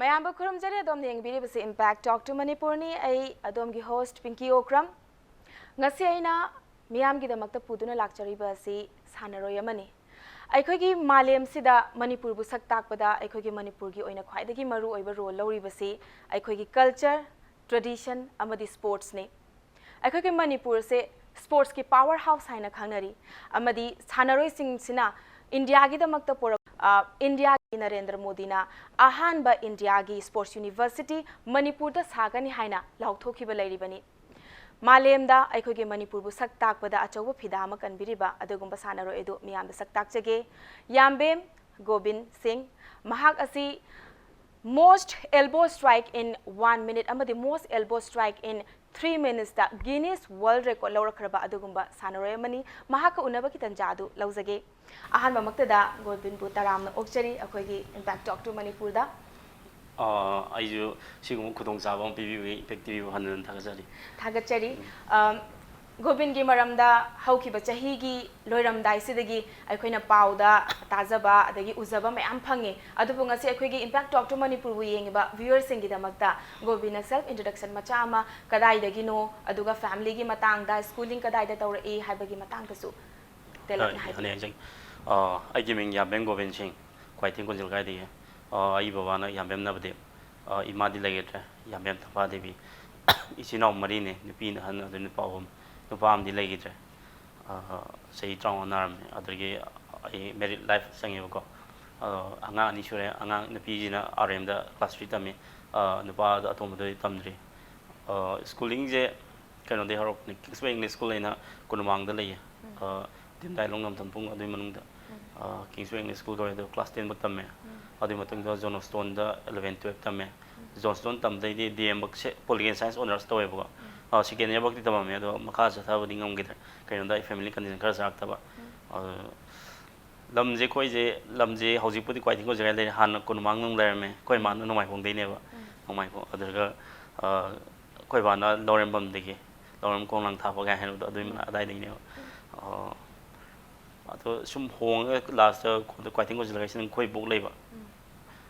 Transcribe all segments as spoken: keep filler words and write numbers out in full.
ꯃꯌꯥꯝꯕꯨ ꯈꯨꯔꯨꯝꯖꯔꯤ꯫ ꯑꯗꯣꯝꯅ ꯌꯦꯡꯕꯤꯔꯤꯕꯁꯤ Impact Talk to Manipurꯅꯤ꯫ ꯑꯩ ꯑꯗꯣꯝꯒꯤ host ꯄꯤꯡꯀꯤ ꯑꯣꯀ꯭ꯔꯝ꯫ ꯉꯁꯤ ꯑꯩꯅ ꯃꯤꯌꯥꯝꯒꯤꯗꯃꯛꯇ ꯄꯨꯗꯨꯅ ꯂꯥꯛꯆꯔꯤꯕ ꯑꯁꯤ ꯁꯥꯟꯅꯔꯣꯏ ꯑꯃꯅꯤ꯫ ꯑꯩꯈꯣꯏꯒꯤ ꯃꯥꯂꯦꯝꯁꯤꯗ ꯃꯅꯤꯄꯨꯔꯕꯨ ꯁꯛ ꯇꯥꯛꯄꯗ ꯑꯩꯈꯣꯏꯒꯤ ꯃꯅꯤꯄꯨꯔꯒꯤ ꯑꯣꯏꯅ ꯈ꯭ꯋꯥꯏꯗꯒꯤ ꯃꯔꯨꯑꯣꯏꯕ role ꯂꯧꯔꯤꯕꯁꯤ ꯑꯩꯈꯣꯏꯒꯤ culture, tradition ꯑꯃꯗꯤ sportsꯅꯤ꯫ ꯑꯩꯈꯣꯏꯒꯤ ꯃꯅꯤꯄꯨꯔꯁꯦ sportsꯀꯤ power house ꯍꯥꯏꯅ ꯈꯪꯅꯔꯤ, ꯑꯃꯗꯤ ꯁꯥꯟꯅꯔꯣꯏꯁꯤꯡꯁꯤꯅ ꯏꯟꯗꯤꯌꯥꯒꯤꯗꯃꯛꯇ ꯄꯨꯔꯛ-, ꯑ, ꯏꯟꯗꯤꯌꯥꯒꯤ ꯅꯔꯦꯟꯗ꯭ꯔ ꯃꯣꯗꯤꯅ ꯑꯍꯥꯟꯕ ꯏꯟꯗꯤꯌꯥꯒꯤ sports university ꯃꯅꯤꯄꯨꯔꯗ ꯁꯥꯒꯅꯤ ꯍꯥꯏꯅ ꯂꯥꯎꯊꯣꯛꯈꯤꯕ ꯂꯩꯔꯤꯕꯅꯤ꯫ ꯃꯥꯂꯦꯝꯗ ꯑꯩꯈꯣꯏꯒꯤ ꯃꯅꯤꯄꯨꯔꯕꯨ ꯁꯛ ꯇꯥꯛꯄꯗ ꯑꯆꯧꯕ ꯐꯤꯗꯥ ꯑꯃ ꯀꯟꯕꯤꯔꯤꯕ ꯑꯗꯨꯒꯨꯝꯕ ꯁꯥꯟꯅꯔꯣꯏ ꯑꯗꯨ ꯃꯤꯌꯥꯝꯗ ꯁꯛ ꯇꯥꯛꯆꯒꯦ꯫ ꯌꯥꯝꯕꯦꯝ ꯒꯣꯕꯤꯟ ꯁꯤꯡ, ꯃꯍꯥꯛ ꯑꯁꯤ most elbow strike in one minute ꯑꯃꯗꯤ most elbow strike in three minutesꯇ Guinness World Record ꯂꯧꯔꯛꯈ꯭ꯔꯕ ꯑꯗꯨꯒꯨꯝꯕ ꯁꯥꯟꯅꯔꯣꯏ ꯑꯃꯅꯤ꯫ ꯃꯍꯥꯛꯀ ꯎꯅꯕꯒꯤ ꯇꯟꯖꯥ ꯑꯗꯨ ꯂꯧꯖꯒꯦ꯫ ꯑꯍꯥꯟꯕꯃꯛꯇꯗ ꯒꯣꯕꯤꯟꯕꯨ ꯇꯔꯥꯝꯅ ꯑꯣꯛꯆꯔꯤ ꯑꯩꯈꯣꯏꯒꯤ Impact Talk to Manipurꯗ꯫ ꯑ, ꯑꯩꯁꯨ ꯁꯤꯒꯨꯝꯕ ꯈꯨꯗꯣꯡꯆꯥꯕ ꯑꯃ ꯄꯤꯕꯤꯕꯒꯤ Impact TVꯕꯨ ꯍꯟꯅ ꯍꯟꯅ ꯊꯥꯒꯠꯆꯔꯤ꯫ ꯊꯥꯒꯠꯆꯔꯤ꯫ ꯎꯝ꯫ ꯑꯝ, ꯒꯣꯕꯤꯟꯒꯤ ꯃꯔꯝꯗ ꯍꯧꯈꯤꯕ ꯆꯍꯤꯒꯤ ꯂꯣꯏꯔꯝꯗꯥꯏꯁꯤꯗꯒꯤ ꯑꯩꯈꯣꯏꯅ ꯄꯥꯎꯗ ꯇꯥꯖꯕ ꯑꯗꯒꯤ ꯎꯖꯕ ꯃꯌꯥꯝ ꯐꯪꯉꯤ꯫ ꯑꯗꯨꯕꯨ ꯉꯁꯤ ꯑꯩꯈꯣꯏꯒꯤ Impact Talk to Manipurꯕꯨ ꯌꯦꯡꯉꯤꯕ viewerꯁꯤꯡꯒꯤꯗꯃꯛꯇ ꯒꯣꯕꯤꯟꯅ self introduction ꯃꯆꯥ ꯑꯃ, ꯀꯗꯥꯏꯗꯒꯤꯅꯣ, ꯑꯗꯨꯒ familyꯒꯤ ꯃꯇꯥꯡꯗ, schooling ꯀꯗꯥꯏꯗ ꯇꯧꯔꯛꯏ ꯍꯥꯏꯕꯒꯤ ꯃꯇꯥꯡꯗꯁꯨ ꯇꯦꯜꯂꯞꯅ ꯑ, ꯍꯥꯏꯕꯤꯌꯨ꯫ ꯌꯥꯅꯤ, ꯍꯥꯏꯖꯒꯦ꯫ ꯑ, ꯑꯩꯒꯤ ꯃꯤꯡ ꯌꯥꯝꯕꯦꯝ ꯒꯣꯕꯤꯟ ꯁꯤꯡ, ꯀ꯭ꯋꯥꯏꯊꯦꯡ ꯀꯣꯟꯖꯦꯜ ꯂꯩꯀꯥꯏꯗꯒꯤ꯫ ꯑ, ꯑꯩ ꯕꯕꯥꯅ ꯌꯥꯝꯕꯦꯝ ꯅꯕꯗꯤꯞ, ꯑ, ꯏꯃꯥꯗꯤ ꯂꯩꯈꯤꯗ꯭ꯔꯦ, ꯌꯥꯝꯕꯦꯝ ꯇꯝꯐꯥ ꯗꯦꯕꯤ꯫ ꯏꯆꯤꯟ ꯏꯅꯥꯎ ꯃꯔꯤꯅꯦ, ꯅꯨꯄꯤꯅ ꯑꯍꯟ, ꯑꯗꯨ ꯅꯨꯄꯥ ꯑꯍꯨꯝ, ꯅꯨꯄꯥ ꯑꯃꯗꯤ ꯂꯩꯈꯤꯗ꯭ꯔꯦ꯫ ꯑ, ꯆꯍꯤ ꯇꯔꯥꯃꯉꯥ ꯅꯥꯔꯝꯃꯦ꯫ ꯑꯗꯨꯗꯒꯤ ꯑꯩ married life ꯆꯪꯉꯦꯕꯀꯣ꯫ ꯑ, ꯑꯉꯥꯡ ꯑꯅꯤ ꯁꯨꯔꯦ꯫ ꯑꯉꯥꯡ ꯅꯨꯄꯤꯁꯤꯅ RMꯗ class three ꯇꯝꯃꯤ, ꯑ, ꯅꯨꯄꯥꯗꯣ ꯑꯇꯣꯝꯕꯗꯨꯗꯤ ꯇꯝꯗ꯭ꯔꯤ꯫ ꯑ, schoolingꯁꯦ ꯀꯩꯅꯣꯗꯒꯤ ꯍꯧꯔꯛꯄꯅꯦ, Kingsway English School ꯍꯥꯏꯅ ꯀꯣꯅꯨꯡꯃꯥꯡꯗ ꯂꯩꯌꯦ꯫ ꯎꯝ꯫ ꯑ, ꯗꯤꯟꯗꯥꯏ ꯂꯣꯡ ꯅꯝꯊꯝꯄꯨꯡ ꯑꯗꯨꯒꯤ ꯃꯅꯨꯡꯗ꯫ ꯎꯝ꯫ ꯑ, Kingsway English School ꯇꯧꯔꯦ, ꯑꯗꯨꯒ class ten ꯐꯥꯎ ꯇꯝꯃꯦ꯫ ꯎꯝ꯫ ꯑꯗꯨꯒꯤ ꯃꯇꯨꯡꯗ John Houstonꯗ eleven twelve ꯇꯝꯃꯦ꯫ ꯎꯝ꯫ John Houston ꯇꯝꯕꯗꯩꯗꯤ DM ꯐꯥꯎꯁꯦ Political Science Honours ꯇꯧꯋꯦꯕꯀꯣ꯫ ꯎꯝ꯫ ꯑ, second year ꯐꯥꯎꯗꯤ ꯇꯝꯃꯝꯃꯦ, ꯑꯗꯣ ꯃꯈꯥ ꯆꯠꯊꯕꯗꯤ ꯉꯝꯈꯤꯗ꯭ꯔꯦ꯫ ꯀꯩꯅꯣꯗ ꯑꯩ family condition ꯈꯔ ꯆꯥꯔꯛꯇꯕ꯫ ꯎꯝ꯫ ꯑꯗꯨ ꯂꯝꯁꯦ ꯑꯩꯈꯣꯏꯁꯦ, ꯂꯝꯁꯦ ꯍꯧꯖꯤꯛꯄꯨꯗꯤ ꯀ꯭ꯋꯥꯏꯊꯦꯡ ꯀꯣꯟꯖꯦꯜ ꯂꯩꯔꯦ, ꯍꯥꯟꯅ ꯀꯣꯅꯨꯡꯃꯥꯡ ꯅꯨꯡ ꯂꯩꯔꯝꯃꯦ꯫ ꯑꯩꯈꯣꯏ ꯏꯃꯥꯅ ꯅꯣꯡꯃꯥꯏꯈꯣꯡꯗꯩꯅꯦꯕ꯫ ꯎꯝ꯫ ꯅꯣꯡꯃꯥꯏꯈꯣꯡ꯫ ꯑꯗꯨꯒ, ꯑ, ꯑꯩꯈꯣꯏ ꯕꯥꯅ ꯂꯧꯔꯦꯝꯕꯝꯗꯒꯤ, ꯂꯧꯔꯦꯝ ꯈꯣꯡꯅꯥꯡ ꯊꯥꯕ ꯀꯥꯏ ꯍꯥꯏꯅꯕꯗꯣ, ꯑꯗꯨꯒꯤ ꯎꯝ꯫ ꯃꯅꯥꯛ ꯑꯗꯥꯏꯗꯒꯤꯅꯦꯕ꯫ ꯎꯝ꯫ ꯑ, ꯑꯗꯣ ꯁꯨꯝ ꯍꯣꯡꯉꯒ lastꯇ ꯀ꯭ꯋꯥꯏꯊꯦꯡ ꯀꯣꯟꯖꯦꯜ ꯂꯩꯔꯤꯁꯤꯅ ꯑꯩꯈꯣꯏ ꯏꯕꯣꯛ ꯂꯩꯕ꯫ ꯎꯝ꯫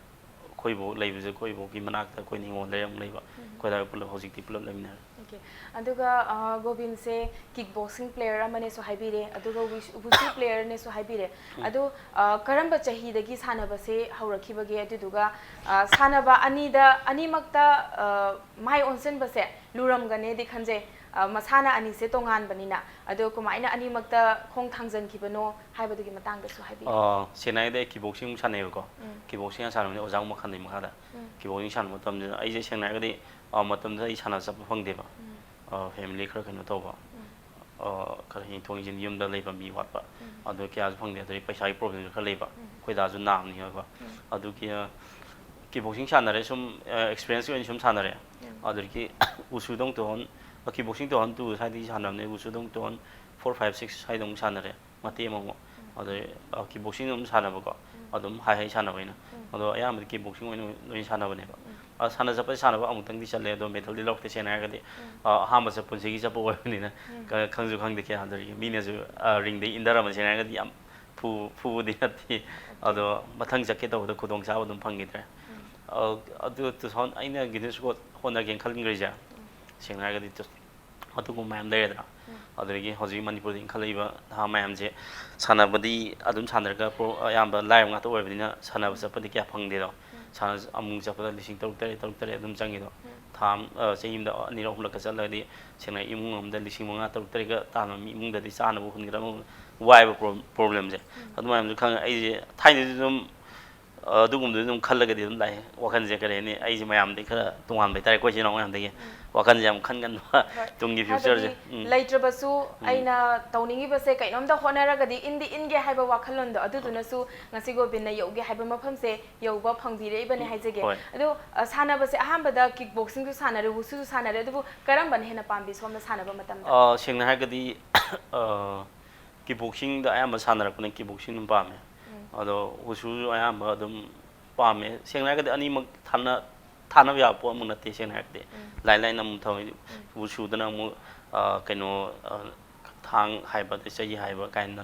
ꯑꯩꯈꯣꯏꯕꯣꯛ ꯂꯩꯕꯁꯦ, ꯑꯩꯈꯣꯏꯕꯣꯛꯀꯤ ꯃꯅꯥꯛꯇ ꯑꯩꯈꯣꯏꯅ ꯍꯤꯡꯒꯣꯜꯗ ꯑꯃꯨꯛ ꯂꯩꯕ꯫ ꯑꯩꯈꯣꯏ ꯑꯗꯥꯏ ꯄꯨꯂꯞ ꯍꯧꯖꯤꯛꯇꯤ ꯄꯨꯂꯞ ꯂꯩꯃꯤꯟꯅꯔꯦ꯫ Okay. ꯑꯗꯨꯒ ꯑ, ꯒꯣꯕꯤꯟꯁꯦ ꯀꯤꯛ ꯕꯣꯛꯁꯤꯡ ꯄ꯭ꯂꯦꯌꯔ ꯑꯃꯅꯦꯁꯨ ꯍꯥꯏꯕꯤꯔꯦ, ꯑꯗꯨꯒ ꯋꯤꯁ- ꯋꯨꯁꯨ ꯄ꯭ꯂꯦꯌꯔꯅꯦꯁꯨ ꯍꯥꯏꯕꯤꯔꯦ꯫ ꯑꯗꯨ ꯑ, ꯀꯔꯝꯕ ꯆꯍꯤꯗꯒꯤ ꯁꯥꯟꯅꯕꯁꯦ ꯍꯧꯔꯛꯈꯤꯕꯒꯦ? ꯑꯗꯨꯗꯨꯒ ꯑ, ꯁꯥꯟꯅꯕ ꯑꯅꯤꯗ, ꯑꯅꯤꯃꯛꯇ ꯑ, ꯃꯥꯏ ꯑꯣꯟꯁꯤꯟꯕꯁꯦ ꯂꯨꯔꯝꯒꯅꯦꯗꯤ ꯈꯟꯖꯩ꯫ ꯑ, ꯃꯁꯥꯟꯅ ꯑꯅꯤꯁꯦ ꯇꯣꯉꯥꯟꯕꯅꯤꯅ꯫ ꯑꯗꯣ ꯀꯃꯥꯏꯅ ꯑꯅꯤꯃꯛꯇ ꯈꯣꯡ ꯊꯥꯡꯖꯟꯈꯤꯕꯅꯣ ꯍꯥꯏꯕꯗꯨꯒꯤ ꯃꯇꯥꯡꯗꯁꯨ ꯍꯥꯏꯕꯤꯌꯨ꯫ ꯑ, ꯁꯦꯡꯅ ꯍꯥꯏꯔꯒꯗꯤ ꯑꯩ ꯀꯤꯛ ꯕꯣꯛꯁꯤꯡ ꯁꯥꯟꯅꯩꯕꯀꯣ꯫ ꯎꯝ. ꯀꯤꯛ ꯕꯣꯛꯁꯤꯡ ꯁꯥꯟꯅꯕꯅꯤ ꯑꯣꯖꯥ ꯃꯈꯜꯒꯤ ꯃꯈꯥꯗ꯫ ꯎꯝ. ꯀꯤꯛ ꯕꯣꯛꯁꯤꯡ ꯁꯥꯟꯅꯕ ꯃꯇꯝꯁꯤꯗ ꯑꯩꯁꯦ ꯁꯦꯡꯅ ꯍꯥꯏꯔꯒꯗꯤ, ꯑ, ꯃꯇꯝꯗꯨꯗ ꯑꯩ ꯁꯥꯟꯅ ꯆꯠꯄ ꯐꯪꯗꯦꯕ꯫ ꯎꯝ. ꯑ, ꯐꯦꯃꯤꯂꯤ ꯈꯔ ꯀꯩꯅꯣ ꯇꯧꯕ꯫ ꯎꯝ. ꯑ, ꯈꯔ ꯌꯦꯡꯊꯣꯛ ꯌꯦꯡꯁꯤꯟ ꯌꯨꯝꯗ ꯂꯩꯕ ꯃꯤ ꯋꯥꯠꯄ꯫ ꯎꯝ. ꯑꯗꯨ ꯀꯌꯥꯁꯨ ꯐꯪꯗꯦ꯫ ꯑꯗꯨꯗꯒꯤ ꯄꯩꯁꯥꯒꯤ ꯄ꯭ꯔꯣꯕ꯭ꯂꯦꯝꯁꯨ ꯈꯔ ꯂꯩꯕ꯫ ꯎꯝ. ꯑꯩꯈꯣꯏ ꯗꯥꯁꯨ ꯅꯥꯕꯅꯤ ꯑꯣꯏꯕ꯫ ꯎꯝ. ꯑꯗꯨꯒꯤ, ꯑ, ꯀꯤꯛ ꯕꯣꯛꯁꯤꯡ ꯁꯥꯟꯅꯔꯦ, ꯁꯨꯝ, ꯑ, ꯑꯦꯛꯁꯄꯤꯔꯤꯌꯦꯟꯁꯀꯤ ꯑꯣꯏꯅ ꯁꯨꯝ ꯁꯥꯟꯅꯔꯦ꯫ ꯎꯝ. ꯑꯗꯨꯗꯒꯤ ꯋꯨꯁꯨꯗ ꯑꯃꯨꯛ ꯇꯧꯍꯟ, ꯑ, ꯀꯤꯛ ꯕꯣꯛꯁꯤꯡ ꯇꯧꯍꯟ ꯇꯨ ꯁ꯭ꯋꯥꯏꯗꯒꯤ ꯁꯥꯟꯅꯕꯅꯦ, ꯋꯨꯁꯨꯗ ꯑꯃꯨꯛ ꯇꯧꯍꯟ ꯐꯣꯔ, ꯐꯥꯏꯚ, ꯁꯤꯛꯁ ꯁ꯭ꯋꯥꯏꯗ ꯑꯃꯨꯛ ꯁꯥꯟꯅꯔꯦ꯫ ꯃꯇꯦꯛ ꯑꯃꯃꯨꯛ꯫ ꯑꯗꯩ, ꯑ, ꯀꯤꯛ ꯕꯣꯛꯁꯤꯡ ꯑꯗꯨꯝ ꯁꯥꯟꯅꯕꯀꯣ꯫ ꯑꯗꯨꯝ ꯍꯥꯏ ꯍꯥꯏ ꯁꯥꯟꯅꯕ ꯑꯩꯅ꯫ ꯑꯗꯣ ꯑꯌꯥꯝꯕꯗꯤ ꯀꯤꯛ ꯕꯣꯛꯁꯤꯡ ꯑꯣꯏꯅ ꯂꯣꯏꯅ ꯁꯥꯟꯅꯕꯅꯦꯕ꯫ ꯑ, ꯁꯥꯟꯅ ꯆꯠꯄꯗꯤ ꯁꯥꯟꯅꯕ ꯑꯃꯨꯛꯇꯪꯗꯤ ꯆꯠꯂꯦ, ꯑꯗꯣ ꯃꯦꯗꯜꯗꯤ ꯂꯧꯔꯛꯇꯦ꯫ ꯁꯦꯡꯅ ꯍꯥꯏꯔꯒꯗꯤ, ꯑ, ꯑꯍꯥꯟꯕ ꯆꯠ-, ꯄꯨꯟꯁꯤꯒꯤ ꯆꯠꯄ ꯑꯣꯏꯕꯅꯤꯅ ꯈ-, ꯈꯪꯁꯨ ꯈꯪꯗꯦ ꯀꯌꯥ꯫ ꯑꯗꯨꯗꯒꯤ ꯃꯤꯅꯁꯨ, ꯑ, ꯔꯤꯡꯗ ꯏꯟꯊꯔꯝꯕ ꯁꯦꯡꯅ ꯍꯥꯏꯔꯒꯗꯤ ꯌꯥꯝ ꯐꯨ-, ꯐꯨꯕꯗꯤ ꯅꯠꯇꯦ꯫ ꯑꯗꯣ ꯃꯊꯪ ꯆꯠꯀꯦ ꯇꯧꯕꯗ ꯈꯨꯗꯣꯡꯆꯥꯕ ꯑꯗꯨꯝ ꯐꯪꯈꯤꯗ꯭ꯔꯦ꯫ ꯑ, ꯑꯗꯨ ꯇꯨ ꯊꯥꯎꯖꯟ, ꯑꯩꯅ ꯒꯤꯅꯤꯁ ꯔꯦꯀꯣꯔꯗ ꯍꯣꯠꯅꯒꯦꯅ ꯈꯟꯈ꯭ꯔꯤꯁꯦ, ꯁꯦꯡꯅ ꯍꯥꯏꯔꯒꯗꯤ ꯇꯨ-, ꯑꯗꯨꯒꯨꯝꯕ ꯃꯌꯥꯝ ꯂꯩꯔꯦꯗꯅ꯫ ꯑꯗꯨꯗꯒꯤ ꯍꯧꯖꯤꯛ ꯃꯅꯤꯄꯨꯔꯗ ꯏꯟꯈꯠꯂꯛꯏꯕ ꯅꯍꯥ ꯃꯌꯥꯝꯁꯦ ꯁꯥꯟꯅꯕꯗꯤ ꯑꯗꯨꯝ ꯁꯥꯟꯅꯔꯒ ꯄ꯭ꯔꯣ-, ꯑꯌꯥꯝꯕ ꯂꯥꯏꯔꯕ ꯉꯥꯛꯇ ꯑꯣꯏꯕꯅꯤꯅ ꯁꯥꯟꯅꯕ ꯆꯠꯄꯗꯤ ꯀꯌꯥ ꯐꯪꯗꯦꯗꯣ꯫ ꯁꯥꯟꯅ-, ꯑꯃꯨꯛ ꯆꯠꯄꯗ ꯂꯤꯁꯤꯡ ꯇꯔꯨꯛ ꯇꯔꯦꯠ, ꯇꯔꯨꯛ ꯇꯔꯦꯠ ꯑꯗꯨꯝ ꯆꯪꯉꯤꯗꯣ꯫ ꯊꯥ ꯑꯃ, ꯑ, ꯆꯍꯤ ꯑꯃꯗ ꯑꯅꯤꯔꯛ ꯑꯍꯨꯝꯂꯛꯀ ꯆꯠꯂꯒꯗꯤ ꯁꯦꯡꯅ ꯏꯃꯨꯡ ꯑꯃꯗ ꯂꯤꯁꯤꯡ ꯃꯉꯥ, ꯇꯔꯨꯛ ꯇꯔꯦꯠꯀ ꯇꯥꯟꯕ ꯃꯤ ꯏꯃꯨꯡꯗꯗꯤ ꯆꯥꯅꯕ ꯍꯨꯟꯒꯗꯕ ꯋꯥꯏꯕ ꯄ꯭ꯔꯣ-, ꯄ꯭ꯔꯣꯕ꯭ꯂꯦꯝꯁꯦ꯫ ꯑꯗꯨ ꯃꯌꯥꯝꯁꯨ ꯈꯪꯉꯦ꯫ ꯑꯩꯁꯦ ꯊꯥꯏꯅꯗꯤ ꯑꯗꯨꯝ ꯑ, ꯑꯗꯨꯒꯨꯝꯕꯗꯨ ꯑꯗꯨꯝ ꯈꯜꯂꯒꯗꯤ ꯑꯗꯨꯝ ꯂꯥꯛꯑꯦ꯫ ꯋꯥꯈꯜꯁꯦ ꯀꯔꯤ ꯍꯥꯏꯅꯤ, ꯑꯩꯁꯦ ꯃꯌꯥꯝꯗꯒꯤ ꯈꯔ ꯇꯣꯉꯥꯟꯕ ꯍꯥꯏꯇꯥꯔꯦ, ꯑꯩꯈꯣꯏ ꯏꯆꯤꯜ ꯏꯅꯥꯎ ꯃꯌꯥꯝꯗꯒꯤ꯫ ꯋꯥꯈꯜꯁꯦ ꯌꯥꯝ ꯈꯟꯒꯟꯕ, ꯇꯨꯡꯒꯤ ꯐ꯭ꯌꯨꯆꯔꯁꯦ꯫ ꯍꯥꯏꯕꯗꯤ ꯂꯩꯇ꯭ꯔꯕꯁꯨ ꯑꯩꯅ ꯇꯧꯅꯤꯡꯉꯤꯕꯁꯦ ꯀꯩꯅꯣꯝꯇ ꯍꯣꯠꯅꯔꯒꯗꯤ ꯏꯟꯗꯤ ꯏꯟꯒꯦ ꯍꯥꯏꯕ ꯋꯥꯈꯜꯂꯣꯟꯗꯣ, ꯑꯗꯨꯗꯨꯅꯁꯨ ꯉꯁꯤ ꯒꯣꯕꯤꯟꯅ ꯌꯧꯒꯦ ꯍꯥꯏꯕ ꯃꯐꯝꯁꯦ ꯌꯧꯕ ꯐꯪꯕꯤꯔꯛꯏꯕꯅꯦ ꯍꯥꯏꯖꯒꯦ꯫ ꯍꯣꯏ꯫ ꯑꯗꯣ, ꯑ, ꯁꯥꯟꯅꯕꯁꯦ ꯑꯍꯥꯟꯕꯗ ꯀꯤꯛ ꯕꯣꯛꯁꯤꯡꯁꯨ ꯁꯥꯟꯅꯔꯦ, ꯋꯨꯁꯨꯁꯨ ꯁꯥꯟꯅꯔꯦ, ꯑꯗꯨꯕꯨ ꯀꯔꯝꯕꯅ ꯍꯦꯟꯅ ꯄꯥꯝꯕꯤ ꯁꯣꯝꯅ ꯁꯥꯟꯅꯕ ꯃꯇꯝꯗ? ꯑ, ꯁꯦꯡꯅ ꯍꯥꯏꯔꯒꯗꯤ, ꯑ, ꯀꯤꯛ ꯕꯣꯛꯁꯤꯡꯗ ꯑꯌꯥꯝꯕ ꯁꯥꯟꯅꯔꯛꯄꯅ ꯀꯤꯛ ꯕꯣꯛꯁꯤꯡ ꯑꯗꯨꯝ ꯄꯥꯝꯃꯦ꯫ ꯑꯗꯣ ꯋꯨꯁꯨꯁꯨ ꯑꯌꯥꯝꯕ ꯑꯗꯨꯝ ꯄꯥꯝꯃꯦ꯫ ꯁꯦꯡꯅ ꯍꯥꯏꯔꯒꯗꯤ ꯑꯅꯤꯃꯛ ꯊꯥꯅ-, ꯊꯥꯅꯕ ꯌꯥꯕ ꯄꯣꯠ ꯑꯃꯨꯛ ꯅꯠꯇꯦ꯫ ꯁꯦꯡꯅ ꯍꯥꯏꯔꯒꯗꯤ ꯂꯥꯏ ꯂꯥꯏꯅ ꯑꯃꯨꯛ ꯊꯝꯃꯤ꯫ ꯋꯨꯁꯨꯗꯅ ꯑꯃꯨꯛ, ꯑ, ꯀꯩꯅꯣ, ꯑ, ꯊꯥꯡ ꯍꯥꯏꯕ, ꯑꯗꯩ ꯆꯩ ꯍꯥꯏꯕ ꯀꯥꯏꯅ,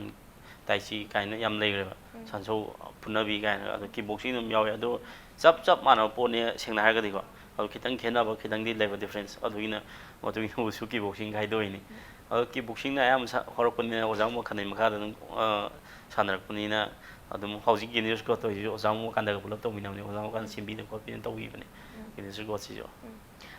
ꯇꯥꯏꯆꯤ ꯀꯥꯏꯅ ꯌꯥꯝ ꯂꯩꯈ꯭ꯔꯦꯕ꯫ ꯁꯟꯁꯧ ꯐꯨꯅꯕꯤ ꯀꯥꯏꯅ꯫ ꯑꯗꯣ ꯀꯤꯛ ꯕꯣꯛꯁꯤꯡ ꯑꯗꯨꯝ ꯌꯥꯎꯋꯦ꯫ ꯑꯗꯣ ꯆꯞ ꯆꯞ ꯃꯥꯟꯅꯕ ꯄꯣꯠꯅꯦ, ꯁꯦꯡꯅ ꯍꯥꯏꯔꯒꯗꯤꯀꯣ꯫ ꯑꯗꯣ ꯈꯤꯇꯪ ꯈꯦꯠꯅꯕ, ꯈꯤꯇꯪꯗꯤ ꯂꯩꯕ, ꯗꯤꯐ꯭ꯔꯦꯟꯁ꯫ ꯑꯗꯨꯒꯤꯅ, ꯃꯗꯨꯒꯤꯅ ꯋꯨꯁꯨ ꯀꯤꯛ ꯕꯣꯛꯁꯤꯡ ꯈꯥꯏꯗꯣꯛꯏꯅꯤ꯫ ꯑꯗꯣ ꯀꯤꯛ ꯕꯣꯛꯁꯤꯡꯅ ꯑꯌꯥꯝꯕ ꯁꯥ-, ꯍꯧꯔꯛꯄꯅꯤꯅ ꯑꯣꯖꯥ ꯃꯣꯍꯟ ꯈꯟꯅꯩ ꯃꯈꯥꯗ ꯑꯗꯨꯝ, ꯑ, ꯁꯥꯟꯅꯔꯛꯄꯅꯤꯅ ꯑꯗꯨꯝ ꯍꯧꯖꯤꯛ ꯒꯤꯅꯤꯁ ꯔꯦꯀꯣꯔꯗ ꯇꯧꯔꯤꯁꯤꯁꯨ ꯑꯣꯖꯥ ꯃꯣꯍꯟ ꯈꯟꯅꯒ ꯄꯨꯂꯞ ꯇꯧꯃꯤꯟꯅꯕꯅꯤ꯫ ꯑꯣꯖꯥ ꯃꯣꯍꯟ ꯈꯟꯅ ꯁꯦꯝꯕꯤꯗꯅ ꯈꯣꯠꯄꯤꯗꯅ ꯇꯧꯕꯤꯕꯅꯦ꯫ ꯒꯤꯅꯤꯁ ꯔꯦꯀꯣꯔꯗꯁꯤꯁꯨ꯫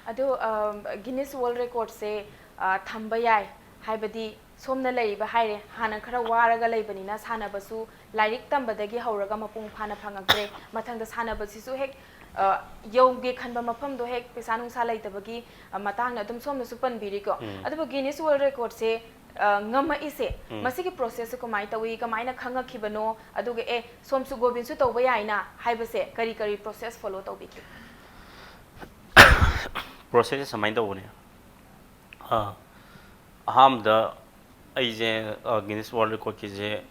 ꯑꯗꯣ, ꯑ, ꯒꯤꯅꯤꯁ ꯋꯥꯔꯜ ꯔꯦꯀꯣꯔꯗꯁꯦ, ꯑ, ꯊꯝꯕ ꯌꯥꯏ ꯍꯥꯏꯕꯗꯤ ꯁꯣꯝꯅ ꯂꯩꯔꯤꯕ ꯍꯥꯏꯔꯦ, ꯍꯥꯟꯅ ꯈꯔ ꯋꯥꯔꯒ ꯂꯩꯕꯅꯤꯅ ꯁꯥꯟꯅꯕꯁꯨ, ꯂꯥꯏꯔꯤꯛ ꯇꯝꯕꯗꯒꯤ ꯍꯧꯔꯒ ꯃꯄꯨꯡ ꯐꯥꯅ ꯐꯪꯉꯛꯇ꯭ꯔꯦ꯫ ꯃꯊꯪꯗ ꯁꯥꯟꯅꯕꯁꯤꯁꯨ ꯍꯦꯛ, ꯑ, ꯌꯧꯒꯦ ꯈꯟꯕ ꯃꯐꯝꯗꯣ ꯍꯦꯛ ꯄꯩꯁꯥ ꯅꯨꯡꯁꯥ ꯂꯩꯇꯕꯒꯤ, ꯑ, ꯃꯇꯥꯡꯅ ꯑꯗꯨꯝ ꯁꯣꯝꯅꯁꯨ ꯄꯟꯕꯤꯔꯤꯀꯣ꯫ ꯎꯝ꯫ ꯑꯗꯨꯕꯨ ꯒꯤꯅꯤꯁ ꯋꯥꯔꯜ ꯔꯦꯀꯣꯔꯗꯁꯦ, ꯑ, ꯉꯝꯃꯛꯏꯁꯦ, ꯎꯝ꯫ ꯃꯁꯤꯒꯤ ꯄ꯭ꯔꯣꯁꯦꯁꯁꯦ ꯀꯃꯥꯏꯅ ꯇꯧꯏ, ꯀꯃꯥꯏꯅ ꯈꯪꯉꯛꯈꯤꯕꯅꯣ, ꯑꯗꯨꯒ ꯑꯦ, ꯁꯣꯝꯁꯨ ꯒꯣꯕꯤꯟꯁꯨ ꯇꯧꯕ ꯌꯥꯏꯅ ꯍꯥꯏꯕꯁꯦ ꯀꯔꯤ ꯀꯔꯤ ꯄ꯭ꯔꯣꯁꯦꯁ ꯐꯣꯂꯣ ꯇꯧꯕꯤꯈꯤ? ꯄ꯭ꯔꯣꯁꯦꯁꯁꯦ ꯁꯨꯃꯥꯏꯅ ꯇꯧꯕꯅꯦ꯫ ꯑ, ꯑꯍꯥꯟꯕꯗ ꯑꯩꯁꯦ, ꯑ, ꯒꯤꯅꯤꯁ ꯋꯥꯔꯜ ꯔꯦꯀꯣꯔꯗꯀꯤꯁꯦ